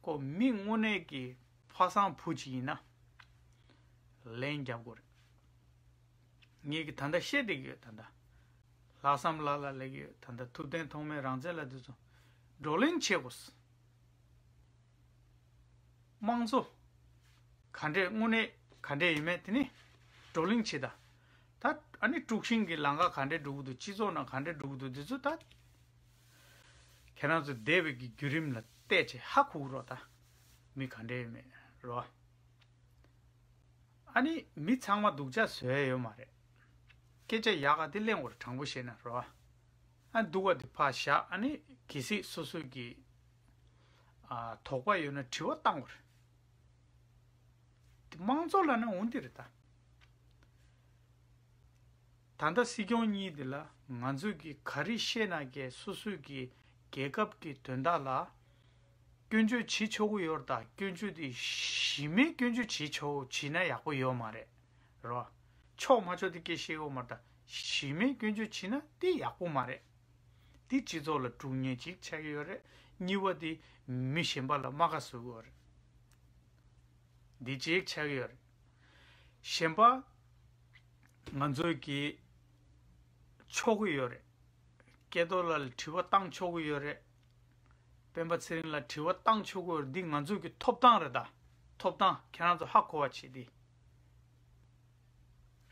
ཁོ་མི་དངོས་གནས་ཀྱི་ཕ་བཟང་བུ་གཅིག་ཡིན་ན། ལན་རྒྱབ་དགོས་རེད། ངེད་ཀྱི་ད་ལྟ་བཤད་བསྡད་ཀྱི་ཡོད་ད་ལྟ། ལྷག་བསམ་ལགས་ལ་ལབ་ཀྱི་ཡོད་ད་ལྟ་ཐུབ་བསྟན་ཐོགས་མེད་རང་བཙན་ལ་འདི་ཚོ། བགྲོ་གླེང་བྱེད་དགོས། དམངས་གཙོ། ག་འདྲས་དངོས་གནས་ག་འདྲས་ཡིན་མེད་དེ་ནི། བགྲོ་གླེང་བྱེད་ད། ད་ཨ་ནི་དཀྲུག་ཤིང་གི་ལམ་ཁ་ག་འདྲས་འགྲོ་གི་འདུག་སྤྱི་ཚོགས་ནང་ག་འདྲས་འགྲོ་གི་འདུག་འདི་ཚོ་ད། ཁྱེད་རང་ཚོ་བསྡད་པའི་གི་བརྒྱུད་རིམ་ལ་བལྟས་བྱས་ཧ་གོ་གི་རོགས་ད། མི་ག་འདྲས་ཡིན་མེད་རོགས། ཨ་ནི་མི་ཚང་མ་སྡུག་ཅག་བཟོ་ཡ་ཡོད་མ་རེད། སྐད་ཆ་ཡག་ག་དེ་གླེང་དགོས་རེད་དྲང་པོ་བཤད་ན་རོ། ཨ་སྡུག་ག་དེ་ཕར་བཞག་ཨ་ནི་གལ་སྲིད་སོ་སོ་གི་ཨ་དོགས་པ་ཡོད་ན་དྲི་བ་བཏང་དགོས་རེད། དེ་དམངས་གཙོ་ལབ་ན་འོ་འདི་རེད་ད། ད་ལྟ་སྲིད་སྐྱོང་གཉིས་དེ་ལ་ང་ཚོས་ཀྱི་ག་རེ་བཤད་ན་ཀྱེ་སོ་སོའི་གི་རྒྱལ་ཁབ་ཀྱི་དོན་དག་ལ་སྐྱོན་བརྗོད་བྱེད་ཆོག་གི་ཡོད་རེད་ད། སྐྱོན་བརྗོད་དེ་གཞི་མེད་སྐྱོན་བརྗོད་བྱེད་ཆོག་བྱེད་ན་ཡག་པོ་ཡོད་མ་རེད་རོ། ཆོག་མ་ཆོག་དེ་སྐད་བཤད་ཡོད་མ་རེད་ད། གཞི་མེད་སྐྱོན་བརྗོད་བྱེད་ན་དེ་ཡག་པོ་མ་རེད། དེ་སྤྱི་ཚོགས་ལ་དཀྲུག་ཉེན་གཅིག་ཆགས་ཀྱི་ཡོད་རེད། གཉིས་པ་དེ་མི་གཞན་པ་ལ་རྨ་ཁ་བཟོ་གི་ཡོད་རེད། འདི་གཅིག་ཆགས་ཀྱི་ཡོད་རེད། གཞན་པ། ང་ཚོས་ཀྱི་ཆོག་གི་ཡོད་རེད། སྐལ་རྡོར་ལགས་ལ་དྲི་བ་བཏང་ཆོག་གི་ཡོད་རེད། སྤེན་པ་ཚེ་རིང་ལ་དྲི་བ་བཏང་ཆོག་གི་ཡོད་རེད། འདི་ང་ཚོས་ཀྱི་ཐོབ་ཐང་རེད་ད། ཐོབ་ཐང་ཁྱེད་རང་ཚོ་ཧ་གོ་བ་བྱེད་དེ།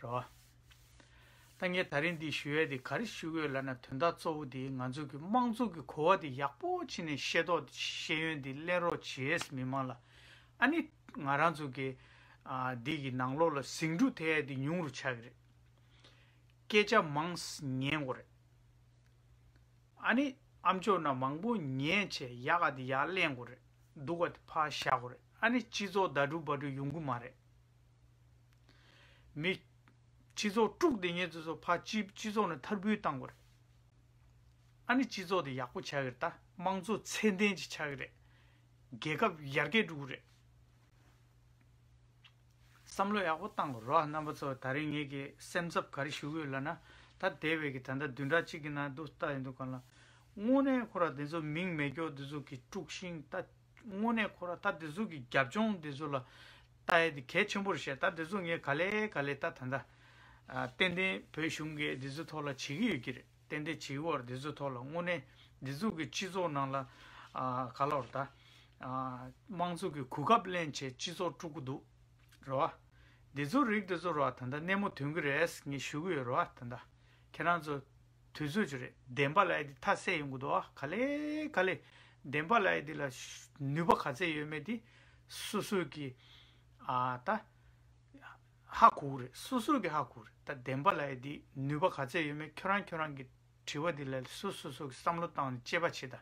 རེད་བ། ད་ངས་ད་རིང་འདི་ཞུ་ཡས་དེ་ག་རེ་ཞུ་གི་ཡོད་ལབ་ན་དོན་དག་གཙོ་བོ་དེ་ང་ཚོ་གི་དམངས་གཙོ་གི་གོ་བ་དེ་ཡག་པོ་བྱས་ནས་ཤེས་རྟོགས་ཤེས་ཡོན་དེ་ལེན་རོགས་བྱེད་མི་མང་ལ། ཨ་ནི་ང་རང་ཚོ་གི་ཨ་འདི་གི་ནང་ལོགས་ལ་ཟིང་འཁྲུག་ཐེབས་ཡས་དེ་ཉུང་རུ་ཆགས་ཀྱི་རེད། སྐད་ཆ་མང་ཉན་དགོས་རེད། ཨ་ནི་ཨ་མཆོག་ན་མང་པོ་ཉན་བྱས་ཡག་ག་དེ་ཡར་ལེན་དགོས་རེད། སྡུག་ག་དེ་ཕར་བཞག་དགོས་རེད། ཨ་ནི་སྤྱི་ཚོགས་ཟླ་དྲུག་པ་དྲུག་ཡོང་གི་མ་རེད། མི་སྤྱི་ཚོགས་དཀྲུགས་བསྡད་མཁན་དེ་ཚོ་ཕར་སྤྱི་སྤྱི་ཚོགས་ནས་ཐར་འབུད་བཏང་དགོས་རེད། ཨ་ནི་སྤྱི་ཚོགས་དེ་ཡག་པོ་ཆགས་ཀྱི་རེད་ད། དམངས་གཙོ་ཚད་ལྡན་ཅིག་ཆགས་ཀྱི་རེད། རྒྱལ་ཁབ་ཡར་རྒྱས་འགྲོ་གི་རེད། བསམ་བློ་ཡག་པོ་བཏང་དགོས་རོགས་རྣམ་པ་ཚོ། ད་རིང་ངེད་ཀྱི་སེམས་འཚབ་ག་རེ་ཞུ་གི་ཡོད་ལབ་ན། ད་འདས་པའི་གི་ད་ལྟ་བདུན་ཕྲག་གཅིག་གི་ནང་འདུག་ལྟ་ཡིན་འདུག་ག་ལ། དངོས་གནས་ཁོ་ར་དེ་ཚོ་མིང་མེད་སྐྱོ་དེ་ཚོ་གི་དཀྲུག་ཤིང་ད། དངོས་གནས་ཁོ་ར་ད་དེ་ཚོ་གི་རྒྱབ་ལྗོངས་དེ་ཚོ་ལ་ལྟ་ཡ་དེ་གལ་ཆེན་པོ་རེད་ཤག་ད་དེ་ཚོ་ངས་ག་ལེ་ག་ལེ་ད་ད་ལྟ་ཨ་ཏན་ཏན་བོད་གཞུང་གི་དེ་ཚོ་ཐོག་ལ་བྱེད་ཀྱི་ཡོད་ཀྱི་རེད། ཏན་ཏན་བྱེད་ཀྱི་ཡོད་རེད། དེ་ཚོ་ཐོག་ལ་དངོས་གནས་དེ་ཚོ་གི་སྤྱི་ཚོགས་ནང་ལ་ཨ་ག་ལ་བར་ད་ཨ་དམངས་གཙོ་གི་གོ་སྐབས་ལེན་བྱས་སྤྱི་ཚོགས་དཀྲུག་གི་འདུག་རེད་བ། དེ་ཚོ་རིགས་དེ་ཚོ་རེད་བ། ད་ལྟ་སྣེ་མོ་ཐོན་གྱི་རེད་ངས་ཞུ་གི་ཡོད་རེད་བ། ད་ལྟ་ཁྱེད་རང་ཚོ་དུས་ཚོད་ཅིག་རེད། བདེན་པ་ལབ་ཡ་དེ་མཐའ་གསལ་ཡོང་གི་འདུག་བ། ག་ལེ་ག་ལེ་བདེན་པ་ལབ་ཡ་དེ་ལ་ནུས་པ་ག་ཚད་ཡོད་མེད་དེ་སོ་སོ་གི་ཨ་ད་ཧ་གོ་གི་རེད། སོ་སོ་གི་ཧ་གོ་གི་རེད། ད་བདེན་པ་ལབ་ཡ་དེ་ནུས་པ་ག་ཚད་ཡོད་མེད་ཁྱོད་རང་ཁྱོད་རང་གི་དྲི་བ་འདི་ལ་སོ་སོ་སོ་གི་བསམ་བློ་བཏང་ནས་དཔྱད་པ་བྱེད་དང་།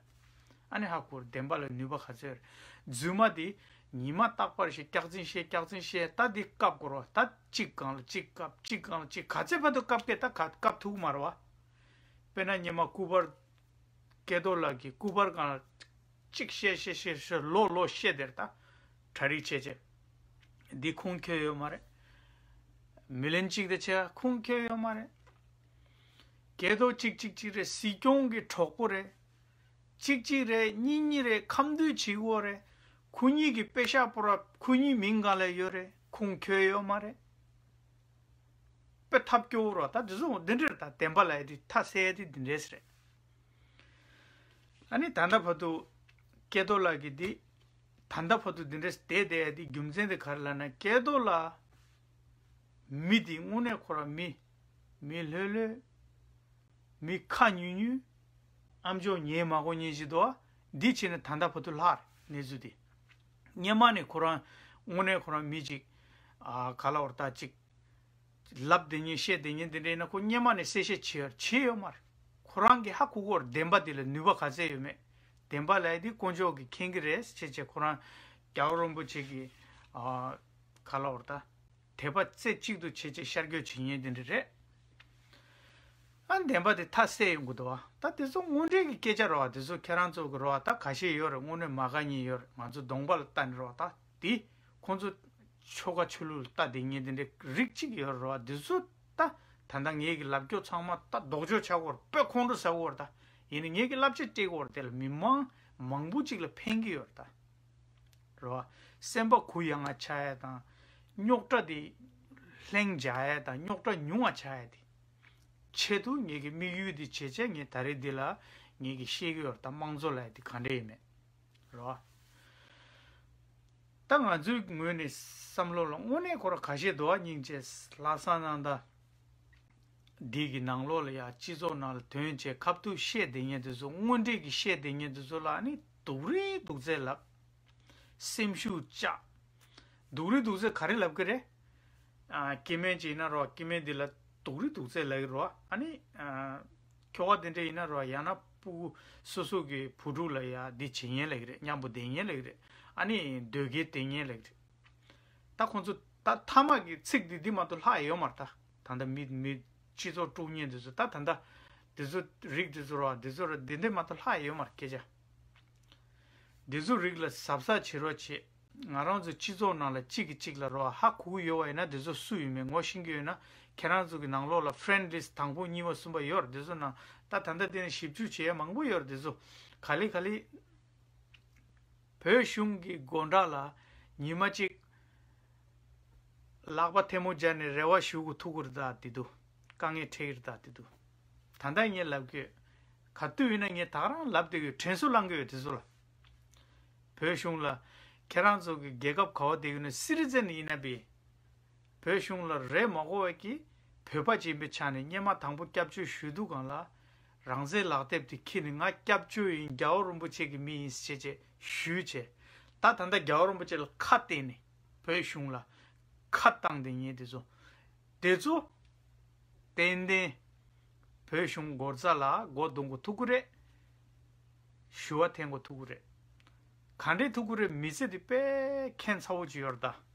ཨ་ནི་ཧ་གོ་བདེན་པ་ལ་ནུས་པ་ག་ཚོད་རེད། རྫུན་མ་འདི་ཉི་མ་རྟག་པར་ཞིག་སྐྱག་རྫུན་བཤད་སྐྱག་རྫུན་བཤད། ད་འདི་བཀབ་དགོས་རོགས། ད་གཅིག་གང་ལ་གཅིག་བཀབ་གཅིག་གང་ལ་གཅིག་ག་ཚོད་བར་དུ་བཀབ་སྐད་ད་ག་བཀབ་ཐུབ་ཀྱི་མ་རེད་བ། དཔེར་ན་སྔོན་མ་སྐུ་པར་སྐལ་རྡོར་ལགས་ཀྱི་སྐུ་པར་སྒང་ལ་གཅིག་བཤད་བཤད་བཤད་བཤད་ལོ་ལོ་བཤད་དེར་ད་གྲ་སྒྲིག་བྱས་བྱས། འདི་ཁུངས་འཁྱོལ་ཡོད་མ་རེད། མི་ལན་གཅིག་དེ་བྱས་ཁུངས་འཁྱོལ་ཡོད་མ་རེད། སྐལ་རྡོར་གཅིག་གཅིག་གཅིག་རེད། སྲིད་སྐྱོང་གི་གྲོགས་པོ་རེད། གཅིག་གཅིག་རེད། གཉིས་གཉིས་རེད། ཁ་མདུན་བྱེད་དགོས་རེད། ཁོ་གཉིས་ཀྱི་པེ་ཤག་པོ་ར་ཁོ་གཉིས་མིང་སྒང་ལ་ཡོད་རེད། ཁུངས་འཁྱོལ་ཡོད་མ་རེད། དཔེ་ཐབས་སྐྱོ་བོ་ར་ད་འདི་ཚོ་འདི་འདྲ་རེད། ད་བདེན་པ་ལབ་ཡ་དེ་མཐའ་གསལ་ཡ་དེ་འདི་འདྲས་རེད། ཨ་ནི་ད་ལྟ་བར་དུ་སྐལ་རྡོར་ལགས་ཀྱིས་འདི་ད་ལྟ་བར་དུ་འདི་འདྲས་བསྡད་བསྡད་ཡ་དེ་རྒྱུ་མཚན་དེ་ག་རེ་ལབ་ན། སྐལ་རྡོར་ལགས་མི་འདི་དངོས་གནས་ཁོ་ར་མི་མི་ལྷོད་ལྷོད། མི་ཁ་ཉུལ་ཉུལ། ཨ་མཆོག་ཉན་མ་གོ་ཉན་ཞིག་འདུག་ཨ། འདི་བྱས་ནས་ད་ལྟ་བར་དུ་ལྷག་རེད་གནས་ཚུལ་འདི། སྔོན་མ་ནས་ཁོ་རང་དངོས་གནས་ཁོ་རང་མི་ཅིག་ཨ་ག་ལ་བར་ད་ཅིག་ལབ་བསྡད་མཁན་བཤད་བསྡད་མཁན་འདི་འདྲ་ཡིན་ན་ཁོ་སྔོན་མ་ནས་གསལ་བཤད་བྱེད་ཡོད་བྱེད་ཡོད་མ་རེད། ཁོ་རང་གིས་ཧ་གོ་གོ་རེད། བདེན་པ་འདི་ལ་ནུས་པ་ག་ཚད་ཡོད་མེད། བདེན་པ་ལབ་ཡ་འདི་དཀོན་མཆོག་གིས་མཁྱེན་གྱི་རེད་ཅེས་བྱས་ཁོ་རང་རྒྱལ་བ་རིན་པོ་ཆེ་གི་ཨ་ག་ལ་བར་ད། དད་པ་རྩེ་གཅིག་ཏུ་བྱེད་ཅེས་ཤར་བསྐྱོད་བྱེད་མཁན་དེ་འདྲ་རེད། ཨ་བདེན་པ་དེ་མཐའ་གསལ་ཡོང་གི་འདུག་བ། ད་དེ་ཚོ་དངོས་འབྲེལ་གྱི་སྐད་ཆ་རེད་བ། དེ་ཚོ་ཁྱེད་རང་ཚོ་གི་རེད་བ། ད་ཁ་ཤས་ཡོད་རེད། དངོས་གནས་མ་དགའ་མཁན་ཡོད་རེད། ང་ཚོ་གདོང་པ་ལ་ལྟ་ནས་རེད་བ། ད་དེ་ཁོང་ཚོ་ཆོལ་ཁ་ཆོས་ལུགས་ལ་ལྟ་བསྡད་མཁན་དེ་འདྲའི་རིགས་གཅིག་ཡོད་རེད་བ། དེ་ཚོ་ད་ད་ལྟ་ངེད་ཀྱི་ལབ་རྒྱུ་ཚང་མ་ད་ལྡོག་ཕྱོགས་ཆགས་ཀྱི་ཡོད་རེད། དཔེ་ཁོང་ཁྲོ་ཟ་གི་ཡོད་རེད། ད་ཡིན་ནའི་ངེད་ཀྱི་བསླབ་བྱ་སྤྲད་ཀྱི་ཡོད་རེད། དེ་ལ་མི་མང་མང་པོ་གཅིག་ལ་ཕན་གྱི་ཡོད་རེད་ད། རེད་བ། སེམས་པ་གུ་ཡངས་པ་ཆགས་ཡ་དང་། རྙོག་དྲ་དེ་ལྷིང་འཇགས་ཡ་དང་རྙོག་དྲ་ཉུང་བ་ཆགས་ཡ་དེ་ཆེད་དུ་ངེད་ཀྱི་དམིགས་ཡུལ་དེ་བྱས་བྱས་ངས་ད་རེས་འདི་ལ་ངེད་ཀྱིས་བཤད་ཀྱི་ཡོད་རེད། ད་དམངས་གཙོ་ལབ་ཡ་དེ་ག་འདྲ་ཡིན་མེད་རེད་བ། ད་ང་ཚོའི་ངོས་ནས་བསམ་བློ་ལ་དངོས་གནས་ཁོ་ར་ཁ་ཤས་འདུག་བ། སྙིང་རྗེ། ལྷག་བསམ་རྣམ་དག་འདི་གི་ནང་ལོགས་ལ་ཡ་སྤྱི་ཚོགས་ནང་ལ་ཐོན་བྱས་ཁ་ཐུག་བཤད་བསྡད་མཁན་དེ་ཚོ། དངོས་འབྲེལ་གྱི་བཤད་བསྡད་མཁན་དེ་ཚོ་ལ་ནི་སྡུག་རུས་སྡུག་ཚད་ལབ། སེམས་ཤུགས་བཅག་སྡུག་རུས་སྡུག་ཚད་ག་རེ་ལབ་ཀྱི་རེད། ཨ་སྐྱེ་དམན་ཅིག་ཡིན་ན་རོ། སྐྱེ་དམན་འདི་ལ་སྡུག་རུས་སྡུག་ཚད་ལབ་ཀྱི་རོ། ཨ་ནི་ཨ་ཁྱོ་ག་དེ་འདྲ་ཡིན་ན་རོ། ཡང་ན་སྤུ་གུ་སོ་སོ་གི་བུ་ཕྲུག་ལ་ཡ་འདི་བྱེད་མཁན་ལབ་ཀྱི་རེད། མཉམ་པོ་བསྡད་མཁན་ལབ་ཀྱི་རེད། ཨ་ནི་ཟློས་གར་བསྡད་མཁན་ལབ་ཀྱི་རེད། ད་ཁོང་ཚོ་ད་མཐའ་མ་གི་ཚིག་འདི་འདི་མ་གཏོགས་ལྷག་ཡོད་མ་རེད། ད་ད་ལྟ་མི་མི་སྤྱི་ཚོགས་དཀྲུག་མཁན་འདི་ཚོ། ད་ད་ལྟ་འདི་ཚོ་རིགས་འདི་ཚོ་རོ། འདི་ཚོ་རོ། འདི་འདི་མ་གཏོགས་ལྷག་ཡོད་མ་རེད་སྐད་ཆ། འདི་ཚོ་རིགས་ལ་གཟབ་གཟབ་བྱེད་རོགས་བྱེད། ང་རང་ཚོ་སྤྱི་ཚོགས་ནང་ལ་གཅིག་གིས་གཅིག་ལ་རོ་ཧ་གོ་གི་ཡོད་པ་ཡིན་ན། འདི་ཚོ་སུ་ཡིན་མིན་ངོ་ཤེས་ཀྱི་ཡོད་ན། ཁྱེད་རང་ཚོ་གི་ནང་ལོགས་ལ་ཕི་རེན་ཌི་ལིསི་ཊི་དང་པོ་གཉིས་པ་གསུམ་པ་ཡོད་རེད། འདི་ཚོ་ནང་ད་ད་ལྟ་འདི་ནས་ཞིབ་འཇུག་བྱེད་ཡ་མང་པོ་ཡོད་རེད། འདི་ཚོ་ག་ལེ་ག་ལེ། བོད་གཞུང་གི་སྒོ་འགྲམ་ལ་ཉི་མ་གཅིག་ལག་པ་ཐལ་མོ་སྦྱར་ནས་རེ་བ་ཞུ་དགོས་ཐུག་གི་རེད། ད་དེ་དུས་དཀའ་ངལ་འཕྲད་ཀྱི་རེད། ད་དེ་དུས་ད་ལྟ་ངས་ལབ་གི་ཡོད། ག་དུས་ཡིན་ན་ངས་ད་ག་རང་ལབ་བསྡད་ཀྱི་ཡོད། དྲན་གསོ་བསླང་གི་ཡོད་དེ་ཚོ་ལ། བོད་གཞུང་ལ་ཁྱེད་རང་ཚོ་གི་རྒྱལ་ཁབ་ག་པར་བསྡད་ཀྱི་ཡོད་ན་སི་རི་ཛན་ཡིན་ན་བས། བོད་གཞུང་ལ་རེ་མ་དགོས་པ་གི་བོད་པ་ཅིག་ཡིན་པའི་ཆ་ནས་སྔོན་མ་དང་པོ་སྐྱབས་བཅོལ་ཞུ་དུས་སྒང་ལ་རང་བཙན་ལག་དེབ་དེ་ཁྱེར་ནས་ང་སྐྱབས་བཅོལ་ཡིན། རྒྱལ་བ་རིན་པོ་ཆེ་གི་མི་ཡིན་ཟེར་བྱས་ཞུས་བྱས། ད་ད་ལྟ་རྒྱལ་བ་རིན་པོ་ཆེ་ལ་ཁ་གཏད་ནས་བོད་གཞུང་ལ་ཁ་བཏང་བསྡད་མཁན་དེ་ཚོ། དེ་ཚོ་ ཏན་ཏན་བོད་གཞུང་སྒོ་རྩ་ལ་སྒོ་རྡུང་དགོས་ཐུག་གི་རེད། ཞུ་བ་འཐེན་དགོས་ཐུག་གི་རེད། ག་འདྲས་ཐུག་གི་རེད། མི་ཚེ་འདི་དཔེ་ཁྱད་མཚར་པོ་ཅིག་ཡོད་རེད་ད།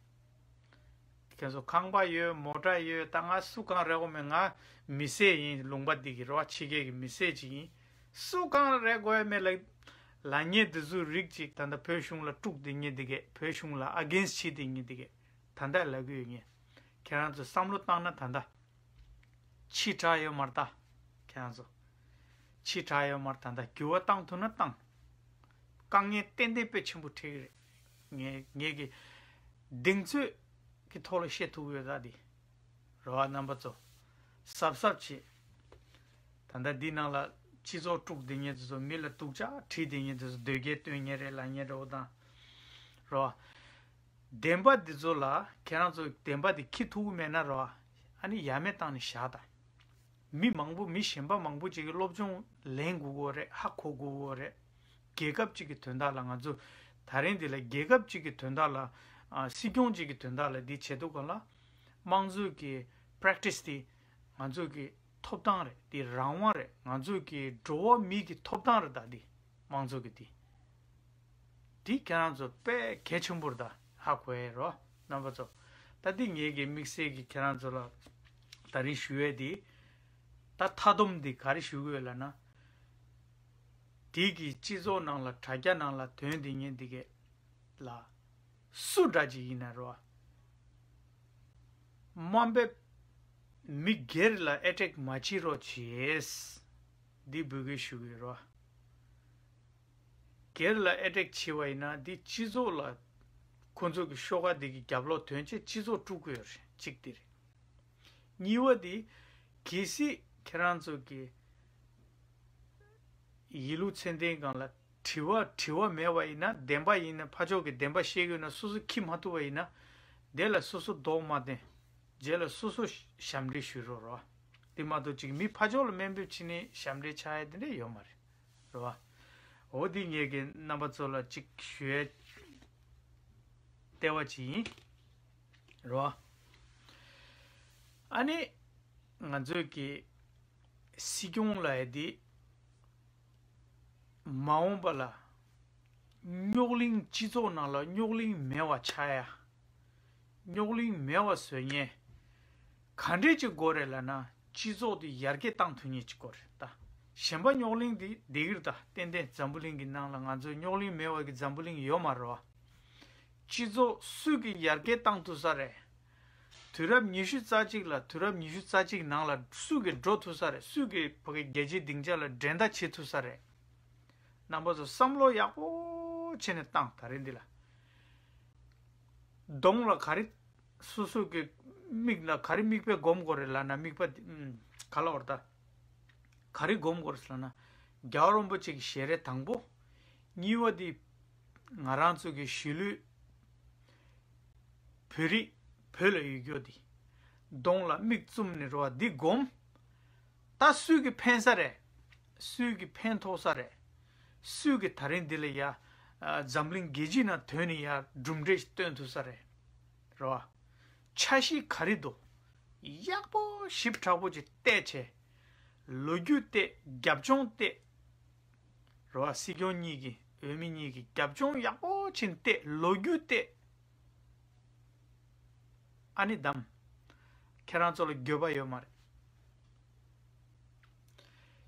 ཁྱེད་ཚོ་ཁང་པ་ཡོད། མོ་ཊ་ཡོད། ད་ང་སུ་གང་རེ་དགོས་མེད། ང་མི་སེར་ཡིན། ལུང་པ་འདི་གི་རེད་བ། ཕྱི་རྒྱལ་གྱི་མི་སེར་ཅིག་ཡིན། སུ་གང་རེ་དགོས་ཡ་མེད་ལ། ལབ་མཁན་འདི་ཚོའི་རིགས་ཅིག་ད་ལྟ་བོད་གཞུང་ལ་དཀྲུག་བསྡད་མཁན་འདི་གས། བོད་གཞུང་ལ་ཨ་གེན་སི་བྱེད་བསྡད་མཁན་འདི་གས། ད་ལྟ་ལབ་གི་ཡོད་ངས། ཁྱེད་རང་ཚོ་བསམ་བློ་བཏང་ན་ད་ལྟ་ཕྱི་དྲགས་ཡོད་མ་རེད་ད། ཁྱེད་རང་ཚོ་ཕྱི་དྲགས་ཡོད་མ་རེད། ད་ལྟ་འགྱུར་བ་བཏང་ཐུབ་ན་བཏང་། དཀའ་ངལ་ཏན་ཏན་དཔེ་ཆེན་པོ་འཕྲད་ཀྱི་རེད། ངས་ངས་ཀྱི་གདེང་ཚོད་ཀྱི་ཐོག་ལ་བཤད་ཐུབ་ཀྱི་ཡོད་ད་འདི། རེད་བ། རྣམ་པ་ཚོ། གཟབ་གཟབ་བྱེད། ད་ལྟ་འདི་ནང་ལ་སྤྱི་ཚོགས་དཀྲུག་བསྡད་མཁན་དེ་ཚོ། མི་ལ་སྡུག་ཅག་བྲིས་བསྡད་མཁན་དེ་ཚོ། དོལ་རྒྱལ་སྟོན་མཁན་རེད་ལབ་མཁན་འདྲ་བོ་དང་། རེད་བ། བདེན་པ་འདི་ཚོ་ལ་ཁྱེད་རང་ཚོ་བདེན་པ་འདི་འཁྱེར་ཐུབ་ཀྱི་མེད་ན་རེད་བ། ཨ་ནི་ཡ་མེད་བཏང་ནས་བཞག་དང་། མི་མང་པོ། མི་གཞན་པ་མང་པོ་ཅིག་གིས་སློབ་སྦྱོང་ལེན་དགོས་ཀྱི་རེད། ཧ་གོ་དགོས་ཀྱི་རེད། རྒྱལ་ཁབ་ཅིག་གི་དོན་དག་ལ། ང་ཚོ་ད་རིང་འདི་ལ་རྒྱལ་ཁབ་ཅིག་གི་དོན་དག་ལ། ཨ། སྲིད་སྐྱོང་ཅིག་གི་དོན་དག་ལ་འདི་བྱེད་དུས་སྒང་ལ། དམངས་གཙོ་གི་པེ་རེག་ཊི་སི་འདི་ང་ཚོ་གི་ཐོབ་ཐང་རེད། འདི་རང་དབང་རེད། ང་ཚོ་གི་འགྲོ་བ་མི་གི་ཐོབ་ཐང་རེད་ད་འདི། དམངས་གཙོ་གི་འདི། འདི་ཁྱེད་རང་ཚོ་དཔེ་གལ་ཆེན་པོ་རེད་ད། ཧ་གོ་ཡས་རོ། རྣམ་པ་ཚོ། ད་འདི་ངེད་ཀྱི་དམིགས་བསལ་གྱི་ཁྱེད་རང་ཚོ་ལ་ད་རིང་ཞུ་ཡས་འདི། ད་མཐའ་སྡོམ་འདི་ག་རེ་ཞུ་གི་ཡོད་ལབ་ན། དེ་གི་སྤྱི་ཚོགས་ནང་ལ། དྲ་རྒྱ་ནང་ལ་དོན་འདི་ཉན་འདི་གས་ལ། སུ་འདྲ་ཅིག་ཡིན་ན་རོ། དམའ་འབེབས། མི་སྒེར་ལ་ཨེ་ཊེག་མ་བྱེད་རོགས་བྱེད། འདི་འབོད་སྐུལ་ཞུ་གི་ཡོད་རོ། སྒེར་ལ་ཨེ་ཊེག་བྱེད་པ་ཡིན་ན་འདི་སྤྱི་ཚོགས་ལ། ཁོ་ཚོ་གི་ཤོག་ཁག་འདི་གི་རྒྱབ་ལོག་དོན་བྱས་སྤྱི་ཚོགས་དཀྲུག་གི་ཡོད་རེད། གཅིག་འདི་རེད། གཉིས་པ་འདི། གལ་སྲིད་ཁྱེད་རང་ཚོ་གི་ཡིན་ལུགས་ཚད་ལྡན་སྒང་ལ་དྲི་བ་དྲི་བ་མེད་པ་ཡིན་ན། བདེན་པ་ཡིན་ན། ཕར་ཕྱོགས་ཀྱི་བདེན་པ་བཤད་གི་ཡོད་ན། སོ་སོ་འཁྱེར་མ་ཐུབ་པ་ཡིན་ན། དེ་ལ་སོ་སོ་མདོག་མ་བསྟན། རྗེས་ལ་སོ་སོ་ཞབས་འདྲེན་ཞུ་རོགས་རོ། དེ་མ་གཏོགས་ཅིག་མི་ཕར་ཕྱོགས་ལ་དམའ་འབེབས་བྱས་ནས་ཞབས་འདྲེན་ཆགས་ཡ་དེ་འདྲ་ཡོད་མ་རེད། རེད་བ། འོ་འདི་ངེད་ཀྱི་རྣམ་པ་ཚོ་ལ་ཅིག་ཞུ་ཡས་ལྟེ་བ་ཅིག་ཡིན། རེད་བ། ཨ་ནི་ང་ཚོས་ཀྱི་སྲིད་སྐྱོང་ལབ་ཡས་འདི་མ་འོངས་པ་ལ་རྙོག་གླེང་། སྤྱི་ཚོགས་ནང་ལ་རྙོག་གླེང་མེད་པ་ཆགས་ཡ། རྙོག་གླེང་མེད་པ་བཟོ་མཁན་ག་འདྲས་ཅིག་དགོས་རེད་ལབ་ན། སྤྱི་ཚོགས་དེ་ཡར་རྒྱས་བཏང་ཐུབ་མཁན་ཅིག་དགོས་རེད་ད། གཞན་པ་རྙོག་གླེང་དེ་བསྡད་ཀྱི་རེད་ད། ཏན་ཏན་འཛམ་བུ་གླིང་གི་ནང་ལ་ང་ཚོ་རྙོག་གླེང་མེད་པ་གི་འཛམ་བུ་གླིང་ཡོད་མ་རེད་བ། སྤྱི་ཚོགས་སུས་ཀྱི་ཡར་རྒྱས་བཏང་ཐུབ་ས་རེད། དུས་རབས་ཉི་ཤུ་རྩ་གཅིག་ལ། དུས་རབས་ཉི་ཤུ་རྩ་གཅིག་ནང་ལ་སུས་ཀྱི་འགྲོ་ཐུབ་ས་རེད། སུས་ཀྱི་ཕ་གི་རྒྱལ་སྤྱིའི་སྡིངས་ཆ་ལ་འགྲན་ཟླ་བྱེད་ཐུབ་ས་རེད། རྣམ་པ་ཚོ་བསམ་བློ་ཡག་པོ་བྱས་ནས་བཏང་། ད་རེས་འདི་ལ། གདོང་ལ་ག་རེ། སོ་སོ་གི་མིག་ལ་ག་རེ་མིག་དཔེ་སྒོམ་དགོས་རེད་ལབ་ན། མིག་དཔེ་འདི་ཨུམ་ག་ལབ་དགོས་རེད་ད། ག་རེ་སྒོམ་དགོས་རེད་ལབ་ན། རྒྱལ་བ་རིན་པོ་ཆེ་གི་ཞལ་རས་དང་པོ། གཉིས་པ་འདི་ང་རང་ཚོ་གི་གཞིས་ལུས་བོད་རིགས། བོད་ལ་ཡོད་རྒྱུ་འདི། གདོང་ལ་མིག་བཙུམ་ནས་རེད་བ། འདི་སྒོམ། ད་སུས་ཀྱི་ཕན་ས་རེད། སུས་ཀྱི་ཕན་ཐོགས་ས་རེད། སུས་ཀྱི་ད་རིང་འདི་ལ་ཡ། ཨ། འཛམ་གླིང་རྒྱལ་སྤྱི་ནང་ཐོན་ནས་ཡ་གྲུབ་འབྲས་ཤིག་སྟོན་ཐུབ་ས་རེད། རེད་བ། འཆར་གཞི་ག་རེ་འདུག་ཡག་པོ་ཞིབ་ཕྲ་པོ་ཅིག་བལྟས་བྱས། ལོ་རྒྱུས་བལྟས། རྒྱབ་ལྗོངས་བལྟས། རེད་བ། སྲིད་སྐྱོང་གཉིས་ཀྱི། འོས་མི་གཉིས་ཀྱི་རྒྱབ་ལྗོངས་ཡག་པོ་ཅིག་བལྟས། ལོ་རྒྱུས་བལྟས། ཨ་ནི་བདམས། ཁྱེད་རང་ཚོ་ལ་འགྱོད་པ་ཡོད་མ་རེད།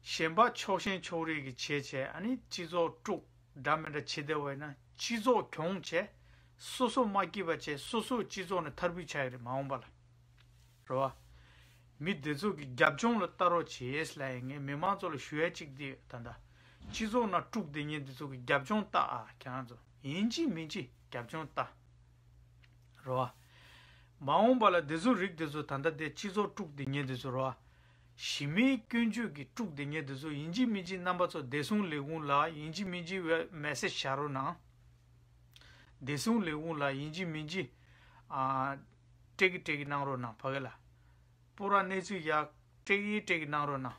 གཞན་པ་ཕྱོགས་ཞེན་ཕྱོགས་རིས་ཀྱི་བྱས་བྱས། ཨ་ནི་སྤྱི་ཚོགས་དཀྲུག་འདྲ་མི་འདྲ་བྱེད་བསྡད་པ་ཡིན་ན། སྤྱི་ཚོགས་གྱོང་བྱས། སོ་སོ་མ་སྐྱིད་པ་བྱས། སོ་སོ་སྤྱི་ཚོགས་ནས་མཐར་འབུད་ཆགས་ཀྱི་རེད། མ་འོངས་པ་ལ། རེད་བ། མི་དེ་ཚོ་གི་རྒྱབ་ལྗོངས་ལ་ལྟ་རོགས་བྱེད་ལབ་ཡིན། ངས་མི་མང་ཚོ་ལ་ཞུ་ཡ་གཅིག་འདི་ཡོད། ད་ལྟ་སྤྱི་ཚོགས་ནང་དཀྲུག་བསྡད་མཁན་དེ་ཚོ་གི་རྒྱབ་ལྗོངས་ལྟ་ཨ། ཁྱེད་རང་ཚོ་ཡིན་གཅིག་མིན་གཅིག་རྒྱབ་ལྗོངས་ལྟ། རེད་བ། མ་འོངས་པ་ལ་དེ་ཚོ་རིགས་དེ་ཚོ། ད་ལྟ་དེ་སྤྱི་ཚོགས་དཀྲུག་བསྡད་མཁན་དེ་ཚོ་རེད་བ། གཞི་མེད་སྐྱོན་བརྗོད་ཀྱི་དཀྲུག་བསྡད་མཁན་དེ་ཚོ་ཡིན་གཅིག་མིན་གཅིག་རྣམ་པ་ཚོ་བདེ་སྲུང་ལས་ཁུངས་ལ་ཡིན་གཅིག་མིན་གཅིག་ཝེ་མེ་སེ་ཇི་བཞག་རོགས་གནང་། བདེ་སྲུང་ལས་ཁུངས་ལ་ཡིན་གཅིག་མིན་གཅིག་ཨ། སྤྲད་ཀྱི་སྤྲད་ཀྱི་གནང་རོགས་གནང་། ཕ་གི་ལ། པུ་ར་གནས་ཚུལ་ཡག་སྤྲད་ཀྱི་སྤྲད་ཀྱི་གནང་རོགས་གནང་།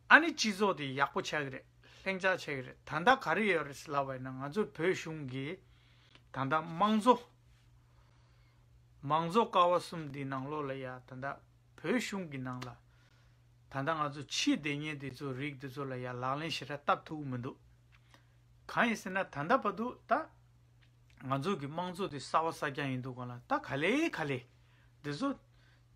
ཨ་ནི་སྤྱི་ཚོགས་དེ་ཡག་པོ་ཆགས་ཀྱི་རེད། ལྷིང་འཇགས་ཆགས་ཀྱི་རེད། ད་ལྟ་ག་རེ་ཡོད་རེད་ལབ་པ་ཡིན་ན། ང་ཚོ་བོད་གཞུང་གིས་ད་ལྟ་དམངས་གཙོ། མང་གཙོ་ཀ་བ་གསུམ་འདིའི་ནང་ལོགས་ལ་ཡ། ད་ལྟ་ བོད་གཞུང་གི་ནང་ལ་ད་ལྟ་ང་ཚོ་ཕྱིའི་སྡོད་མཁན་དེ་ཚོ་རིགས་དེ་ཚོ་ལ་ཡང་ལག་ལེན་ཞེ་དྲག་བསྟར་ཐུབ་ཀྱི་མི་འདུག་གང་ཡིན་ཟེར་ན་ད་ལྟ་བར་དུ་ད་ང་ཚོ་གི་དམངས་གཙོ་དེ་གསར་བ་གསར་རྐྱང་ཡིན་འདུག་ག་ལ། ད་ག་ལེ་ག་ལེ་དེ་ཚོ་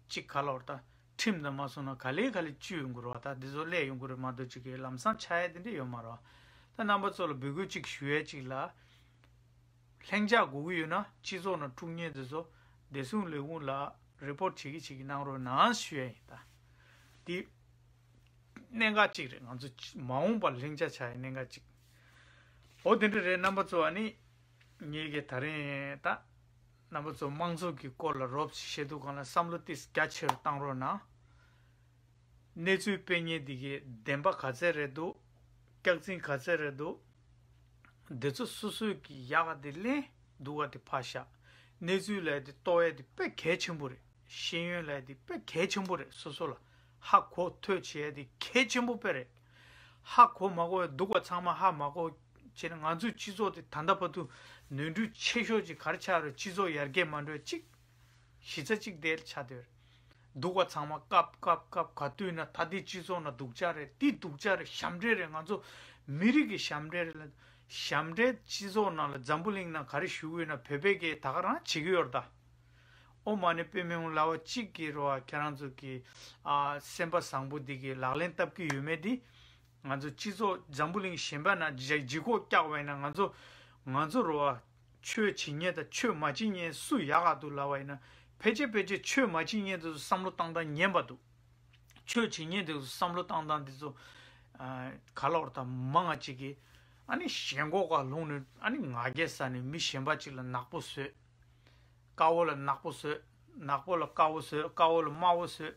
གཅིག་ག་ལོར་ད་ཁྲིམས་དང་མ་སོང་ན་ག་ལེ་ག་ལེ་བཅོས་ཡོང་གི་རེད་བ། ད་དེ་ཚོ་སླེབས་ཡོང་གི་རེད་མ་གཏོགས་གཅིག་གི་ལམ་སང་ཆགས་ཡ་དེ་འདྲ་ཡོད་མ་རེད་བ། ད་རྣམ་པ་ཚོ་ལ་འབོད་སྐུལ་གཅིག་ཞུ་ཡ་གཅིག་ལ། ལྷིང་འཇགས་དགོས་ཀྱི་ཡོད་ན་སྤྱི་ཚོགས་ནང་དཀྲུག་མཁན་དེ་ཚོ་བདེ་སྲུང་ལས་ཁུངས་ལ་རི་པོར་ཊི་བྱེད་ཀྱི་བྱེད་ཀྱི་གནང་རོགས་གནང་ཞུ་ཡ་ཡིན་ད། འདི་གནད་འགག་གཅིག་རེད། ང་ཚོ་མ་འོངས་པར་ལྷིང་འཇགས་ཆགས་ཡ་གནད་འགག་གཅིག་འོ་དེ་འདྲ་རེད། རྣམ་པ་ཚོ་ཨ་ནི་ངེད་ཀྱི་ད་རིང་ད་རྣམ་པ་ཚོ་དམངས་གཙོ་གི་སྐོར་ལ་རོབ་ཞིག་བཤད་དུས་གང་ལ་བསམ་བློ་ཏིས་རྒྱ་ཆེར་བཏང་རོགས་གནང་། གནས་ཚུལ་སྤེལ་མཁན་འདི་གའི་བདེན་པ་ག་ཚད་རེད་འདུག་སྐྱག་རྫུན་ག་ཚད་རེད་འདུག་འདི་ཚོ་སོ་སོས་ཀྱི་ཡག་ག་དེ་ལེན། སྡུག་ག་དེ་ཕར་བཞག་གནས་ཚུལ་ལབ་ཡ་དེ་རྟོགས་ཡ་དེ་དཔེ་གལ་ཆེན་པོ་རེད། ཤེས་ཡོན་ལབ་ཡ་དེ་དཔེ་གལ་ཆེན་པོ་རེད། སོ་སོ་ལ་ཧ་གོ་ཐོས་བྱེད་ཡ་དེ་གལ་ཆེན་པོ་དཔེ་རེད། ཧ་གོ་མ་གོ་སྡུག་པ་ཚང་མ་ཧ་མ་གོ་བྱས་ན་ང་ཚོའི་སྤྱི་ཚོགས་དེ་ད་ལྟ་བར་དུ་ནོར་འཁྲུལ་ཆེ་ཤོས་ཅིག་ག་རེ་ཆགས་རེད། སྤྱི་ཚོགས་ཡར་རྒྱས་མ་འགྲོ་ཡ་གཅིག་གཞི་རྩ་གཅིག་དེ་ཆགས་བསྡད་ཡོད་རེད། སྡུག་པ་ཚང་མ་བཀབ་བཀབ་བཀབ་ག་དུས་ན་ད་འདི་སྤྱི་ཚོགས་ནང་སྡུག་ཅག་རེད། འདི་སྡུག་ཅག་རེད། ཞབས་འདྲེན་རེད། ང་ཚོ་མི་རིགས་ཀྱི་ཞབས་འདྲེན་རེད་ལ། ཞབས་འདྲེན་སྤྱི་ཚོགས་ནང་ལ་འཛམ་བུ་གླིང་ནང་ག་རེ་ཞུ་གི་ཡོད་ན་བོད་པའི་སྐད་ད་ག་རང་བྱེད་ཀྱི་ཡོད་རེད་ད། ཨོ་མ་ནི་པེ་མེ་ཧུང་ལ་བ་གཅིག་གི་རོ་བ་ཁྱེད་རང་ཚོ་གི་ཨ་སེམས་པ་བཟང་པོ་འདི་གི་ལག་ལེན་བསྟར་གྱི་ཡོད་མེད་འདི། ང་ཚོ་སྤྱི་ཚོགས་འཛམ་བུ་གླིང་གཞན་པ་ན་ལྗིད་ལྗིད་ཁོག་བཀྱག་པ་ཡིན་ན་ང་ཚོ་ང་ཚོ་རོ་བ། ཆོས་བྱེད་མཁན་དང་ཆོས་མ་བྱེད་མཁན་སུ་ཡག་ག་འདུག་ལབ་པ་ཡིན་ན་ཕལ་ཆེར་ཕལ་ཆེར་ཆོས་མ་བྱེད་མཁན་དེ་ཚོ་བསམ་བློ་བཏང་སྟངས་ངན་པ་འདུག་ཆོས་བྱེད་མཁན་དེ་ཚོ་བསམ་བློ་བཏང་སྟངས་དེ་ཚོ་ཨ་ག་ལབ་ར་ད་མང་ང་ཅིག་གིས་ཨ་ནི་ཞེན་ཁོག་ག་ལྷུང་ནས་ཨ་ནི་ང་རྒྱལ་ཟ་ནས་མི་གཞན་པ་ཅིག་ལ་ནག་པོ་བཟོས། དཀར་པོ་ལ་ནག་པོ་བཟོས། ནག་པོ་ལ་དཀར་པོ་བཟོས། དཀར་པོ་ལ་དམར་པོ་བཟོས།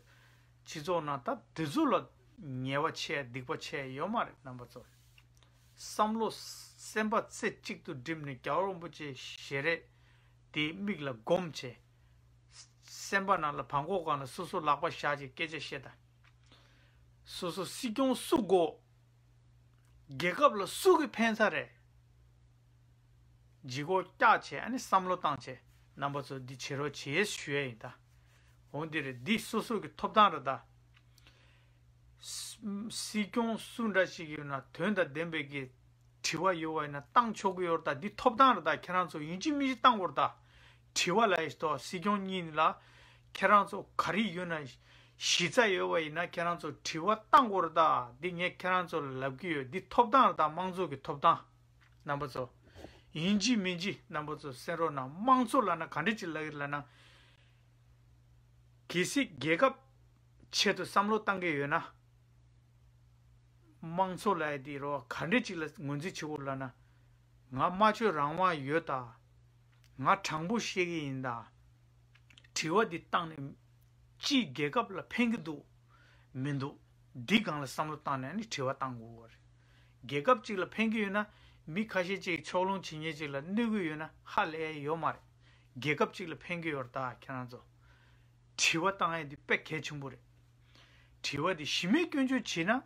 སྤྱི་ཚོགས་ནང་ད་དེ་ཚོ་ལ་ཉེས་པ་ཆེ་སྡིག་པ་ཆེ་ཡོད་མ་རེད་རྣམ་པ་ཚོ། བསམ་བློ་སེམས་པ་རྩེ་གཅིག་ཏུ་བསྒྲིམས་ནས་རྒྱལ་བ་རིན་པོ་ཆེའི་ཞལ་རས་དེ་མིག་ལ་སྒོམ་བྱས། སེམས་པ་ནང་ལ་བྲང་ཁོག་སྒང་ལ་སོ་སོ་ལག་པ་བཞག་བྱས་སྐད་ཆ་བཤད་དང་། སོ་སོ་སྲིད་སྐྱོང་སུ་དགོས། རྒྱལ་ཁབ་ལ་སུ་གིས་ཕན་ས་རེད། ལྗིད་ཁོག་བཀྱག་བྱས་ཨ་ནི་བསམ་བློ་བཏང་བྱས་རྣམ་པ་ཚོ་འདི་བྱེད་རོགས་བྱེད་ཞུ་ཡས་ཡིན་ད། འོ་འདི་རེད། འདི་སོ་སོ་གི་ཐོབ་ཐང་རེད་ད། སྲིད་སྐྱོང་སུ་འདྲ་ཞིག་ཡོད་ན་དོན་དང་ལྡན་པའི་གི་དྲི་བ་ཡོད་པ་ཡིན་ན་བཏང་ཆོག་གི་ཡོད་རེད་ད། འདི་ཐོབ་ཐང་རེད་ད། ཁྱེད་རང་ཚོ་ཡིན་གཅིག་མིན་གཅིག་བཏང་དགོས་རེད་ད། དྲི་བ་ལ་ཡིན་ཏོ་སྲིད་སྐྱོང་གཉིས་ལ་ཁྱེད་རང་ཚོ་ག་རེ་ཡོད་ན་གཞི་རྩ་ཡོད་པ་ཡིན་ན་ཁྱེད་རང་ཚོ་དྲི་བ་བཏང་དགོས་རེད་ད། འདི་ངས་ཁྱེད་རང་ཚོ་ལ་ལབ་ཀྱི་ཡོད། འདི་ཐོབ་ཐང་རེད་ད། དམངས་གཙོ་གི་ཐོབ་ཐང་། རྣམ་པ་ཚོ། ཡིན་གཅིག་མིན་གཅིག་རྣམ་པ་ཚོ་གསན་རོགས་གནང་། དམངས་གཙོ་ལབ་ན་ག་འདྲ་ཅིག་ལབ་ཀྱི་རེད་ལབ་ན། གལ་སྲིད་རྒྱལ་ཁབ་ཆེད་དུ་བསམ་བློ་བཏང་གི་ཡོད་ན། དམངས་གཙོ་ལབ་ཡ་དེ་རོ་ག་འདྲ་ཅིག་ལ་ངོས་འཛིན་བྱེད་དགོས་ལབ་ན། ང་སྨྲ་བརྗོད་རང་དབང་ཡོད་ད། ང་དྲང་པོ་བཤད་ཀྱི་ཡིན་ད། དྲི་བ་འདི་བཏང་ནས་ཅིས་རྒྱལ་ཁབ་ལ་ཕན་གྱི་འདུག་མི་འདུག་འདི་སྒང་ལ་བསམ་བློ་བཏང་ནས་ནི་དྲི་བ་བཏང་དགོས་པ་རེད། རྒྱལ་ཁབ་ཅིག་ལ་ཕན་གྱི་ཡོད་ན་མི་ཁ་ཤས་ཅིག་ཕྱོགས་ལྷུང་བྱེད་མཁན་ཅིག་ལ་གནོད་ཀྱི་ཡོད་ན་ཧ་ལས་ཡ་ཡོད་མ་རེད། རྒྱལ་ཁབ་ཅིག་ལ་ཕན་གྱི་ཡོད་རེད་ད་ཁྱེད་རང་ཚོ། དྲི་བ་བཏང་ཡ་འདི་དཔེ་གལ་ཆེན་པོ་རེད། དྲི་བ་འདི་གཞི་མེད་སྐྱོན་བརྗོད་བྱས་ན་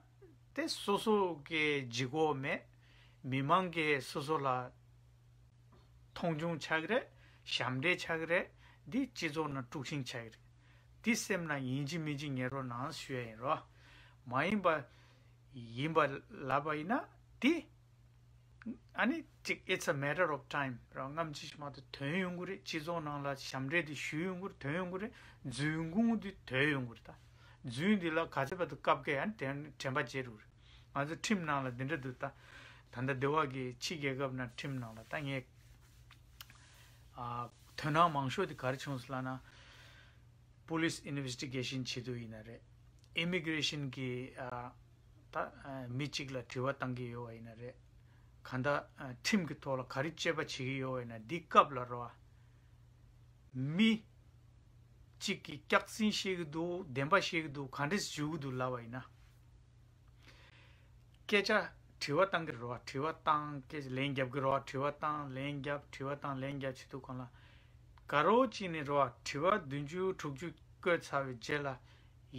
དེ་སོ་སོ་གི་ལྗིད་ཁོག་མེད། མི་མང་གིས་སོ་སོ་ལ་མཐོང་ཆུང་ཆགས་ཀྱི་རེད། ཞབས་འདྲེན་ཆགས་ཀྱི་རེད། འདི་སྤྱི་ཚོགས་ནང་དཀྲུག་ཤིང་ཆགས་ཀྱི་རེད། འདི་སེམས་ནང་ཡིན་གཅིག་མིན་གཅིག་ངེས་རོགས་གནང་ཞུ་ཡ་ཡིན་རོ། མ་ཡིན་པ་ཡིན་པ་ལབ་པ་ཡིན་ན་འདི་ཨ་ནི་ཅིག it's a matter of time རོ། སྔ་ཕྱི་ཞིག་མ་གཏོགས་ཐོན་ཡོང་གི་རེད། སྤྱི་ཚོགས་ནང་ལ་ཞབས་འདྲེན་འདི་ཞུས་ཡོང་གི་རེད། ཐོན་ཡོང་གི་རེད། འཛུལ་ཁུངས་འདི་ཐོན་ཡོང་གི་རེད་ད། འཛུལ་འདི་ལ་ག་ཚད་བར་དུ་བཀབ་ཀྱི་ཨ་ནི་དྲན་པ་བརྗེད་རུ་རེད། ང་ཚོ་ཁྲིམས་ནང་ལ་འདི་འདྲ་འདུག་ད། ད་ལྟ་འདི་བ་གི་ཕྱི་རྒྱལ་ཁབ་ནང་ཁྲིམས་ནང་ལ་ད་ངས་ཨ་དོ་སྣང་མང་ཤོས་དེ་ག་རེ་བྱུང་སོང་ལབ་ན། Police Investigation བྱེད་དུས་ཡིན་ན་རེད། Immigration གི་ཨ་ད་ཨ་མི་གཅིག་ལ་དྲི་བ་བཏང་གི་ཡོད་པ་ཡིན་ན་རེད། གང་ལྟར་ཨ་ཁྲིམས་ཀྱི་ཐོག་ལ་ག་རེ་དཔྱད་པ་བྱེད་ཀྱི་ཡོད་པ་ཡིན་ན་འདི་སྐབས་ལ་རོ། མི་གཅིག་གིས་སྐྱག་རྫུན་བཤད་ཀྱི་འདུག་བདེན་པ་བཤད་ཀྱི་འདུག་ག་འདྲས་བྱེད་ཀྱི་འདུག་ལབ་པ་ཡིན་ན། སྐད་ཆ་དྲི་བ་བཏང་གི་རེད་བ། དྲི་བ་བཏང་། སྐད་ཆ་ལན་རྒྱབ་ཀྱི་རེད་བ། དྲི་བ་བཏང་། ལན་རྒྱབ། དྲི་བ་བཏང་། ལན་རྒྱབ་བྱེད་དུས་གང་ལ། དགའ་རོགས་གཅིག་ནས་རེད་བ། དྲི་བ་བདུན་ཅུ་དྲུག་ཅུ་བཀོད་ཚར་བའི་རྗེས་ལ།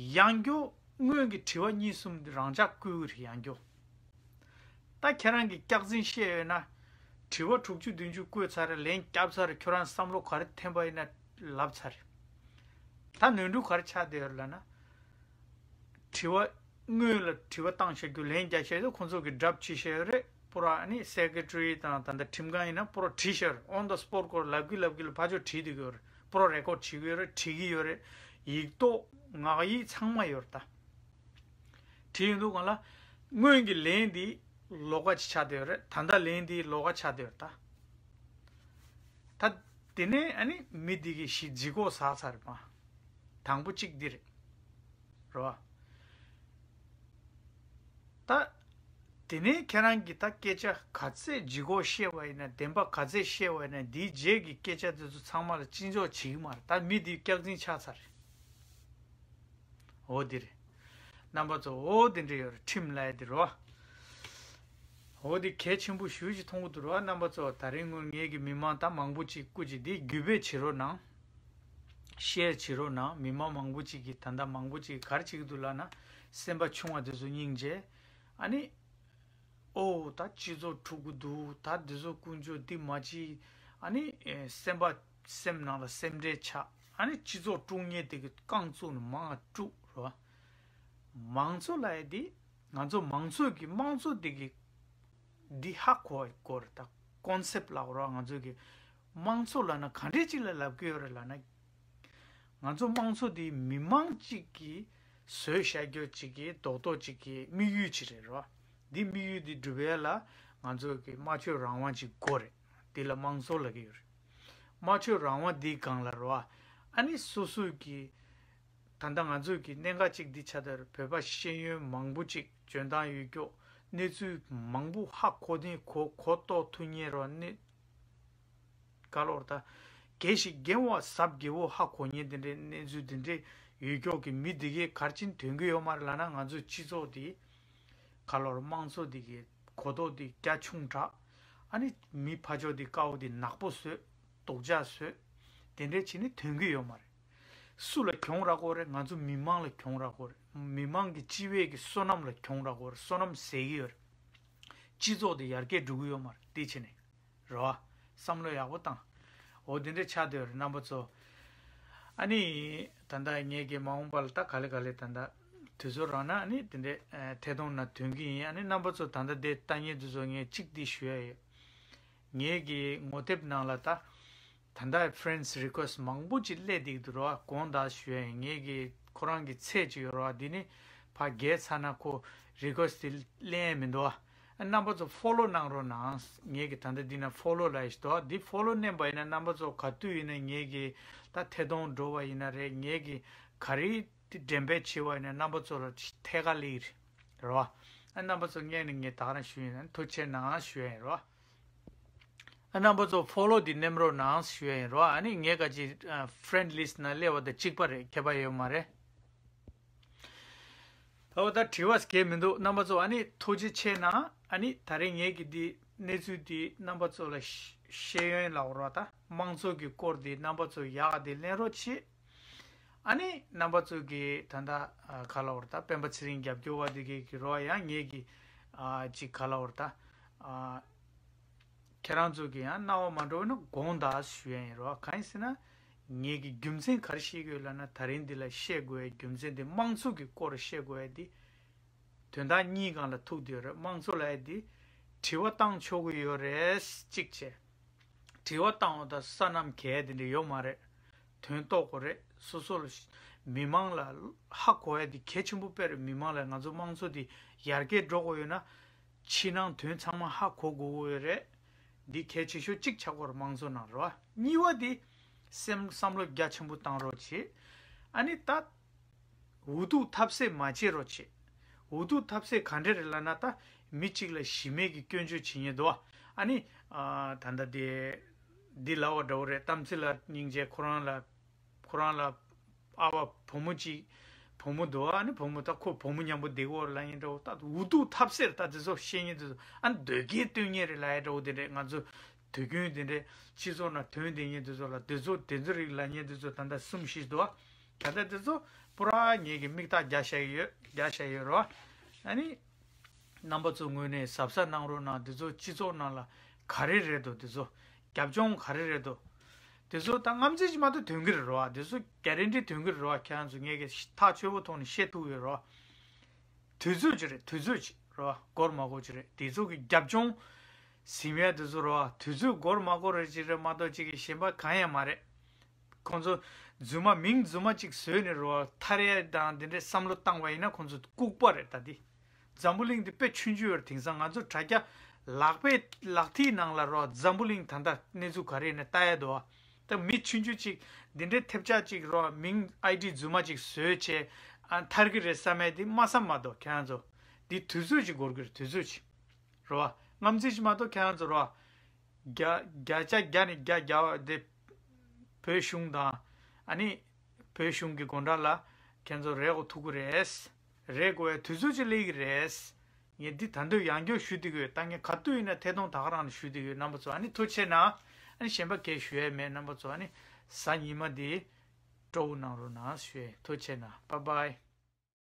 ཡང་བསྐྱར་སྔོན་གྱི་དྲི་བ་གཉིས་གསུམ་དེ་རང་འཇགས་བསྐུལ་གྱི་རེད་ཡང་བསྐྱར། ད་ཁྱེད་རང་གིས་སྐྱག་རྫུན་བཤད་ཡོད་ན། དྲི་བ་དྲུག་ཅུ་བདུན་ཅུ་བཀོད་ཚར་རེད། ལན་བརྒྱབ་ཚར་རེད། ཁྱོད་རང་བསམ་བློ་ག་རེ་འཐེན་པ་ཡིན་ན་ལབ་ཚར་རེད། ད་ནོར་འཁྲུལ་ག་རེ་ཆགས་བསྡད་ཡོད་རེད་ལབ་ན། དྲི་བ། སྔོན་ལ་དྲི་བ་བཏང་བཞག་རྒྱུ་ལན་རྒྱག་བཞག་རྒྱུ་ཁོང་ཚོ་གིས་སྒྲུབ་བྱེད་བཞག་ཡོད་རེད། པུ་ར་ཨ་ནི་སེ་ཀེ་ཊ་རི་དང་ད་ལྟ་ཁྲིམས་ཁང་ཡིན་ན་པུ་ར་བྲིས་བཞག་ཡོད་རེད། on the spot ཁོ་ལབ་ཀྱི་ལབ་ཀྱི་ལ་ཕར་ཕྱོགས་བྲིས་བསྡད་ཀྱི་ཡོད་རེད། པུ་ར་རེ་ཀོཌ་བྱེད་ཀྱི་ཡོད་རེད། བྲིས་ཀྱི་ཡོད་རེད། ཡིག་ཐོག་ངག་ཡིག་ཚང་མ་ཡོད་རེད་ད། བྲིས་ཡོང་དུས་སྒང་ལ། སྔོན་གྱི་ལན་འདི་ལོགས་ཀ་ཅིག་ཆགས་བསྡད་ཡོད་རེད། ད་ལྟ་ལན་འདི་ལོགས་ཀ་ཆགས་བསྡད་ཡོད་རེད་ད། ད། དེ་ནས་ཨ་ནི་མི་འདི་གི་ཞི་ལྗིད་ཁོག་ཟ་ཚར་རེད་མ། དང་པོ་གཅིག་འདི་རེད། རེད་བ། ད། དེ་ནས་ཁྱེད་རང་གིས་ད་སྐད་ཆ་ག་ཚད་ལྗིད་ཁོག་བཤད་པ་ཡིན་ན། བདེན་པ་ག་ཚད་བཤད་པ་ཡིན་ན། འདིའི་རྗེས་ཀྱི་སྐད་ཆ་དེ་ཚོ་ཚང་མ་ལ་བརྩི་འཇོག་བྱེད་ཀྱི་མ་རེད། ད་མི་འདི་སྐྱག་རྫུན་ཆགས་ཚར་རེད། འོ་འདི་རེད། རྣམ་པ་ཚོ་འོ་འདི་འདྲ་ཡོད་རེད། ཁྲིམས་ལབ་ཡ་འདི་རོ། འོ་འདི་གལ་ཆེན་པོ་ཞེ་ཅིག་མཐོང་གི་འདུག་རོ། རྣམ་པ་ཚོ་ད་རིང་སྔོན་ངེད་ཀྱི་མི་མང་ད་མང་པོ་ཅིག་སྐུ་མཁྱེན། འདི་བརྒྱུད་སྤེལ་བྱེད་རོགས་གནང་། ཤེར་བྱེད་རོགས་གནང་། མི་མང་མང་པོ་ཅིག་གིས་ད་ལྟ་མང་པོ་ཅིག་གིས་ག་རེ་བྱེད་ཀྱི་འདུག་ལབ་ན། སེམས་པ་ཆུང་བ་དེ་ཚོ་སྙིང་རྗེ། ཨ་ནི། ཨོ་ད་སྤྱི་ཚོགས་འཁྲུག་གི་འདུག་ད་འདི་ཚོ་དཀོན་མཆོག་འདི་མ་བྱེད། ཨ་ནི་ཨེ་སེམས་པ་སེམས་ནང་ལ་སེམས་ཁྲལ་ཆགས། ཨ་ནི་སྤྱི་ཚོགས་དཀྲུག་མཁན་དེ་གི་རྐང་བཙུགས་ནས་མར་དཀྲུག་རོ། མང་གཙོ་ལབ་ཡ་འདི་ང་ཚོ་མང་གཙོ་གི་དམངས་གཙོ་འདི་གི་འདི་ཧ་གོ་གོ་རེད། ད་ཀོན་སེབ་ལབ་རོ། ང་ཚོ་གི་དམངས་གཙོ་ལབ་ན་ག་འདྲས་ཅིག་ལ་ལབ་ཀྱི་ཡོད་རེད་ལབ་ན། ང་ཚོ་དམངས་གཙོ་འདི་མི་མང་གཅིག་གིས་བཟོས་བཞག་རྒྱུ་གཅིག་གི་རྡོག་རྡོག་གཅིག་གི་དམིགས་ཡུལ་ཅིག་རེད་རོ། འདི་དམིགས་ཡུལ་འདི་འགྲུབ་ཡ་ལ་ང་ཚོ་གི་སྨྲ་བརྗོད་རང་དབང་ཅིག་དགོས་རེད། འདི་ལ་དམངས་གཙོ་ལབ་ཀྱི་ཡོད་རེད། སྨྲ་བརྗོད་རང་དབང་འདིའི་སྒང་ལ་རོ། ཨ་ནི་སོ་སོ་གི་ད་ལྟ་ང་ཚོ་གི་གནད་འགག་ཅིག་འདི་ཆགས་བསྡད་རེད། བོད་པ་ཤེས་ཡོན་མང་པོ་ཅིག་འཇོན་ཐང་ཡོད་ཀྱོག་གནས་ཚུལ་མང་པོ་ཧ་གོ་ནས་གོ་གོ་རྟོགས་ཐུབ་མཁན་རོ། གནས། ག་ལོར་ད། དགེ་ཞིག་རྒན་བ་ཟབ་རྒྱས་པོ་ཧ་གོ་མཁན་དེ་འདྲའི་གནས་ཚུལ་དེ་འདྲའི་ཡོད་ཀྱོག་གི་མི་དེ་གས་ག་རེ་བྱས་ནས་ཐོན་གྱི་ཡོད་མ་རེད་ལབ་ན། ང་ཚོའི་སྤྱི་ཚོགས་དེ་ག་ལོར་དམངས་གཙོ་དེ་གའི་གོ་རྟོགས་དེ་རྒྱ་ཆུང་དྲགས། ཨ་ནི་མི་ཕར་ཕྱོགས་དེ་དཀའ་བ་དེ་ནག་པོ་བཟོས། སྡུག་ཅག་བཟོས། དེ་འདྲའི་བྱས་ནས་ཐོན་གྱི་ཡོད་མ་རེད། སུ་ལ་གྱོང་རག་གི་རེད། ང་ཚོ་མི་མང་ལ་གྱོང་རག་གི་རེད། མི་མང་གི་སྤྱི་པའི་གི་བསོད་ནམས་ལ་གྱོང་རག་གི་རེད། བསོད་ནམས་ཟད་ཀྱི་ཡོད་རེད། སྤྱི་ཚོགས་དེ་ཡར་རྒྱས་འགྲོ་གི་ཡོད་མ་རེད། དེ་བྱས་ནས། རེད་བ། བསམ་བློ་ཡག་པོ་བཏང་། འོ་དེ་འདྲ་ཆགས་བསྡད་ཡོད་རེད་རྣམ་པ་ཚོ། ཨ་ནི། ད་ལྟ་ངེད་ཀྱི་མ་འོངས་པ་ལ་ད་ག་ལེ་ག་ལེ་ད་ལྟ་དུས་ཚོད་རག་ན་ཨ་ནི་དེ་འདྲའི་ཨ་ཐད་གཏོང་ནང་འདོན་གྱི་ཡིན། ཨ་ནི་རྣམ་པ་ཚོ་ད་ལྟ་དེ་ལྟ་མཁན་དེ་ཚོ་ངས་གཅིག་འདི་ཞུ་ཡ་ཡོད། ངེད་ཀྱི་ངོ་དེབ་ནང་ལ་ད། ད་ལྟ་ཕི་རེན་ཌི་རི་ཀུ་ཨེ་སི་མང་པོ་ཅིག་སླེབས་བསྡད་ཀྱི་འདུག་ར། དགོངས་དག་ཞུ་ཡ་ཡིན། ངེད་ཀྱི་ཁོ་རང་གི་ཚད་ཅིག་ཡོད་ར། འདི་ནི་ཕར་བརྒལ་ཚར་ན་ཁོ་རི་ཀུ་ཨེ་སི་དེ་ལེན་ཡ་མི་འདུག་ཨ། རྣམ་པ་ཚོ་ཕོ་ལོ་གནང་རོགས་གནང་། ངེད་ཀྱི་ད་ལྟ་འདི་ན་ཕོ་ལོ་ལབ་ཡ་ཞིག་འདུག་ཨ། འདི་ཕོ་ལོ་མནན་པ་ཡིན་ན་རྣམ་པ་ཚོ་ག་དུས་ཡིན་ན་ངེད་ཀྱི་ད་ཐད་གཏོང་འགྲོ་བ་ཡིན་ན་རེད། ངེད་ཀྱི་ག་རེ་འགྲེམས་སྤེལ་བྱེད་པ་ཡིན་ན་རྣམ་པ་ཚོ་ལ་ཐད་ཀར་སླེབས་ཀྱི་རེད། རེད་བ། ཨ་རྣམ་པ་ཚོ་སྔོན་ནས་ངས་ད་ག་རང་ཞུས་ཡིན། ཐུགས་རྗེ་གནང་ཞུ་ཡ་ཡིན། རེད་བ། ཨ་རྣམ་པ་ཚོ་ཕོ་ལོ་འདི་མནན་རོགས་གནང་ཞུ་ཡ་ཡིན། རེད་བ། ཨ་ནི་ངས་ག་ཅི་ཕི་རེན་ཌི་ལིསི་ཊི་ནང་སླེབས་པ་དང་གཅིག་པ་རེད། ཁྱད་པར་ཡོད་མ་རེད། ཨོ་ད་དྲི་བ་གང་ཡང་མི་འདུག་རྣམ་པ་ཚོ་ཨ་ནི་ཐུགས་རྗེ་ཆེ་གནང་། ཨ་ནི་ད་རེས་ངས་ཀྱི་འདི་གནས་ཚུལ་འདི་རྣམ་པ་ཚོ་ལ་ཤེས་ཤེས་ཡོན་ལབ་རོགས། ད་དམངས་གཙོ་གི་སྐོར་འདི་རྣམ་པ་ཚོ་ཡག་ག་འདི་ལེན་རོགས་བྱེད། ཨ་ནི་རྣམ་པ་ཚོ་གི་ད་ལྟ་ཨ་ག་ལབ་རོགས། ད་སྤེན་པ་ཚེ་རིང་རྒྱབ་སྐྱོར་བ་འདི་གི་གི་རོགས་ཡང་ངས་ཀྱི་ཨ་ཅིག་ག་ལབ་རོགས། ད་ཨ་ཁྱེད་རང་ཚོ་གི་ཡང་རྣ་བ་མ་འགྲོ་བ་ན་དགོངས་དག་ཞུ་ཡ་ཡིན། རོགས། གང་ཡིན་ཟེར་ན་ངས་ཀྱི་རྒྱུ་མཚན་ག་རེ་བཤད་ཀྱི་ཡོད་ལབ་ན། ད་རིང་འདི་ལ་བཤད་དགོས་ཡ་རྒྱུ་མཚན་འདི་དམངས་གཙོ་གི་སྐོར་བཤད་དགོས་ཡ་འདི། དོན་དག་གཉིས་སྒང་ལ་ཐུག་བསྡད་ཡོད་རེད། དམངས་གཙོ་ལབ་ཡ་འདི་དྲི་བ་བཏང་ཆོག་གི་ཡོད་རེད། གཅིག་བྱས། དྲི་བ་བཏང་བ་དང་སོ་ནམ་གལ་དེ་འདྲ་ཡོད་མ་རེད། དོན་རྟོགས་དགོས་རེད། སོ་སོ་ལ་མི་མང་ལ་ཧ་གོ་ཡ་འདི་གལ་ཆེན་པོ་དཔེ་རེད། མི་མང་ལ་ང་ཚོ་དམངས་གཙོ་འདི་ཡར་རྒྱས་འགྲོ་དགོས་ཡོད་ན་ཕྱི་ནང་དོན་ཚང་མ་ཧ་གོ་དགོས་ཀྱི་ཡོད་རེད། འདི་གལ་ཆེ་ཤོས་གཅིག་ཆགས་ཀྱི་ཡོད་རེད། དམངས་གཙོ་ནང་རེད་བ། གཉིས་པ་འདི་སེམས་བསམ་བློ་རྒྱ་ཆེན་པོ་བཏང་རོགས་བྱེད། ཨ་ནི་ད། འུ་ཐུག་ཐབས་ཟད་མ་བྱེད་རོགས་བྱེད། འུ་ཐུག་ཐབས་ཟད་ག་འདྲ་རེད་ལབ་ན། ད་མི་གཅིག་ལ་གཞི་མེད་ཀྱི་སྐྱོན་བརྗོད་བྱེད་ཉེན་འདུག་ཨ། ཨ་ནི་ཨ་ད་ལྟ་དེ་འདི་ལབ་པ་འདྲ་བོ་རེད། དམ་ཚིག་ལ་སྙིང་རྗེ། ཁོ་རང་ལ་ཁོ་རང་ལ་ཨ་བ་བུ་མོ་གཅིག་བུ་མོ་འདུག་ཨ་ནི་བུ་མོ་ད་ཁོ་བུ་མོ་མཉམ་པོ་བསྡད་ཀྱི་ཡོད་རེད་ལབ་ཉེན་འདྲ་བོ། ད་འུ་ཐུག་ཐབས་ཟད་ད་དེ་ཚོ་བཤད་ཉེན་དེ་ཚོ། ཨ་ནི་དོལ་རྒྱལ་སྟོན་ཉེན་རེད་ལབ་ཡ་འདྲ་བོ་དེ་རེད། ང་ཚོ་དུས་རྒྱུན་དེ་འདྲའི་སྤྱི་ཚོགས་ནང་དོན་དེ་ཉེན་དེ་ཚོ་ལ་དེ་ཚོ་དེ་ཚོ་རིགས་ལབ་ཉེན་དེ་ཚོ་ད་ལྟ་གསུམ་བཞི་འདུག་ཨ། ད་ལྟ་དེ་ཚོ་པུ་ར་ངེད་ཀྱི་མིག་ལྟག་རྒྱག་བཞག་ཡོད། རྒྱག་བཞག་ཡོད་རོ། ཨ་ནི་རྣམ་པ་ཚོ་ངོས་ནས་གཟབ་གཟབ་གནང་རོགས་གནང་། དེ་ཚོ་སྤྱི་ཚོགས་ནང་ལ་ག་རེ་རེད་འདུག་དེ་ཚོ་རྒྱབ་ལྗོངས་ག་རེ་རེད་འདུག་དེ་ཚོ་ད་རྔམ་བརྗིད་ཅིག་མ་གཏོགས་ཐོན་གི་རེད་རོ། དེ་ཚོ་གྷ་རན་ཊི་ཐོན་གི་རེད་རོ། ཁྱེད་རང་ཚོ་ངས་གི་ཐག་ཆོད་པོ་ཐོག་ནས་བཤད་ཐུབ་ཡོད་རོ། དུས་ཚོད་ཅིག་རེད། དུས་ཚོད་ཅིག་རོ། འགོར་མ་འགོར་ཅིག་རེད། དེ་ཚོ་གི་རྒྱབ་ལྗོངས་ཟིན་ཡས་དེ་ཚོ་རོ། དུས་ཚོད་འགོར་མ་འགོར་རེད་ཅིག་རེད་མ་གཏོགས་ཅིག་གི་གཞན་པ་གང་ཡང་མ་རེད། ཁོང་ཚོ་རྫུན་མ་མིང་རྫུན་མ་ཅིག་བཟོས་ནས་རོ། ཐར་ཡས་དང་དེ་འདྲའི་བསམ་བློ་བཏང་བ་ཡིན་ན་ཁོང་ཚོ་ལྐུགས་པ་རེད། ད་དེ་འཛམ་བུ་གླིང་འདི་དཔེ་ཆུང་ཆུང་ཡོད་རེད། དེང་སང་ང་ཚོ་དྲ་རྒྱ་ལག་པའི་ལག་མཐིལ་ནང་ལ་རོ། འཛམ་བུ་གླིང་ད་ལྟ་གནས་ཚུལ་ག་རེ་ཡིན་ན་ལྟ་ཡས་འདུག་ཨ། ད་མི་ཆུང་ཆུང་ཅིག་འདི་འདྲའི་ཐེབས་ཆག་ཅིག་རོ། མིང་ཨའི་ཌི་རྫུན་མ་ཅིག་བཟོས་བྱས་ཨ་ཐར་གི་རེད་བསམ་ཡས་འདི་སྨྲ་བསམ་མ་གཏོགས་ཁྱེད་རང་ཚོ། འདི་དུས་ཚོད་ཅིག་འགོར་གི་རེད། དུས་ཚོད་ཅིག་རོ། རྔམ་བརྗིད་ཅིག་མ་གཏོགས་ཁྱེད་རང་ཚོ་རོ། བརྒྱ་བརྒྱ་ཆ་བརྒྱ་ནས་བརྒྱ་བརྒྱ་བ་དེ་བོད་གཞུང་དང་ཨ་ནི་བོད་གཞུང་གི་སྒོ་འགྲམ་ལ་ཁྱེད་ཚོ་རེད་དགོས་ཐུག་གི་རེད། རེད་དགོས་ཡ་དུས་ཚོད་ཅིག་སླེབས་ཀྱི་རེད། ངས་འདི་ད་འདོད་ཡང་བསྐྱར་ཞུ་བསྡད་ཀྱི་ཡོད། ད་ངས་ག་དུས་ཡིན་ན་ཐད་གཏོང་ད་ག་རང་ནས་ཞུ་བསྡད་ཀྱི་ཡོད། རྣམ་པ་ཚོ་ཨ་ནི་ཐུགས་རྗེ་གནང་། ཨ་ནི་གཞན་པ་གས་ཞུ་ཡ་མེད། རྣམ་པ་ཚོ་ཨ་ནི་གཟའ་ཉི་མ་འདི་སྤྲོ་བོ་གནང་རོགས་གནང་ཞུ་ཡ། ཐུགས་རྗེ་གནང་། Bye bye།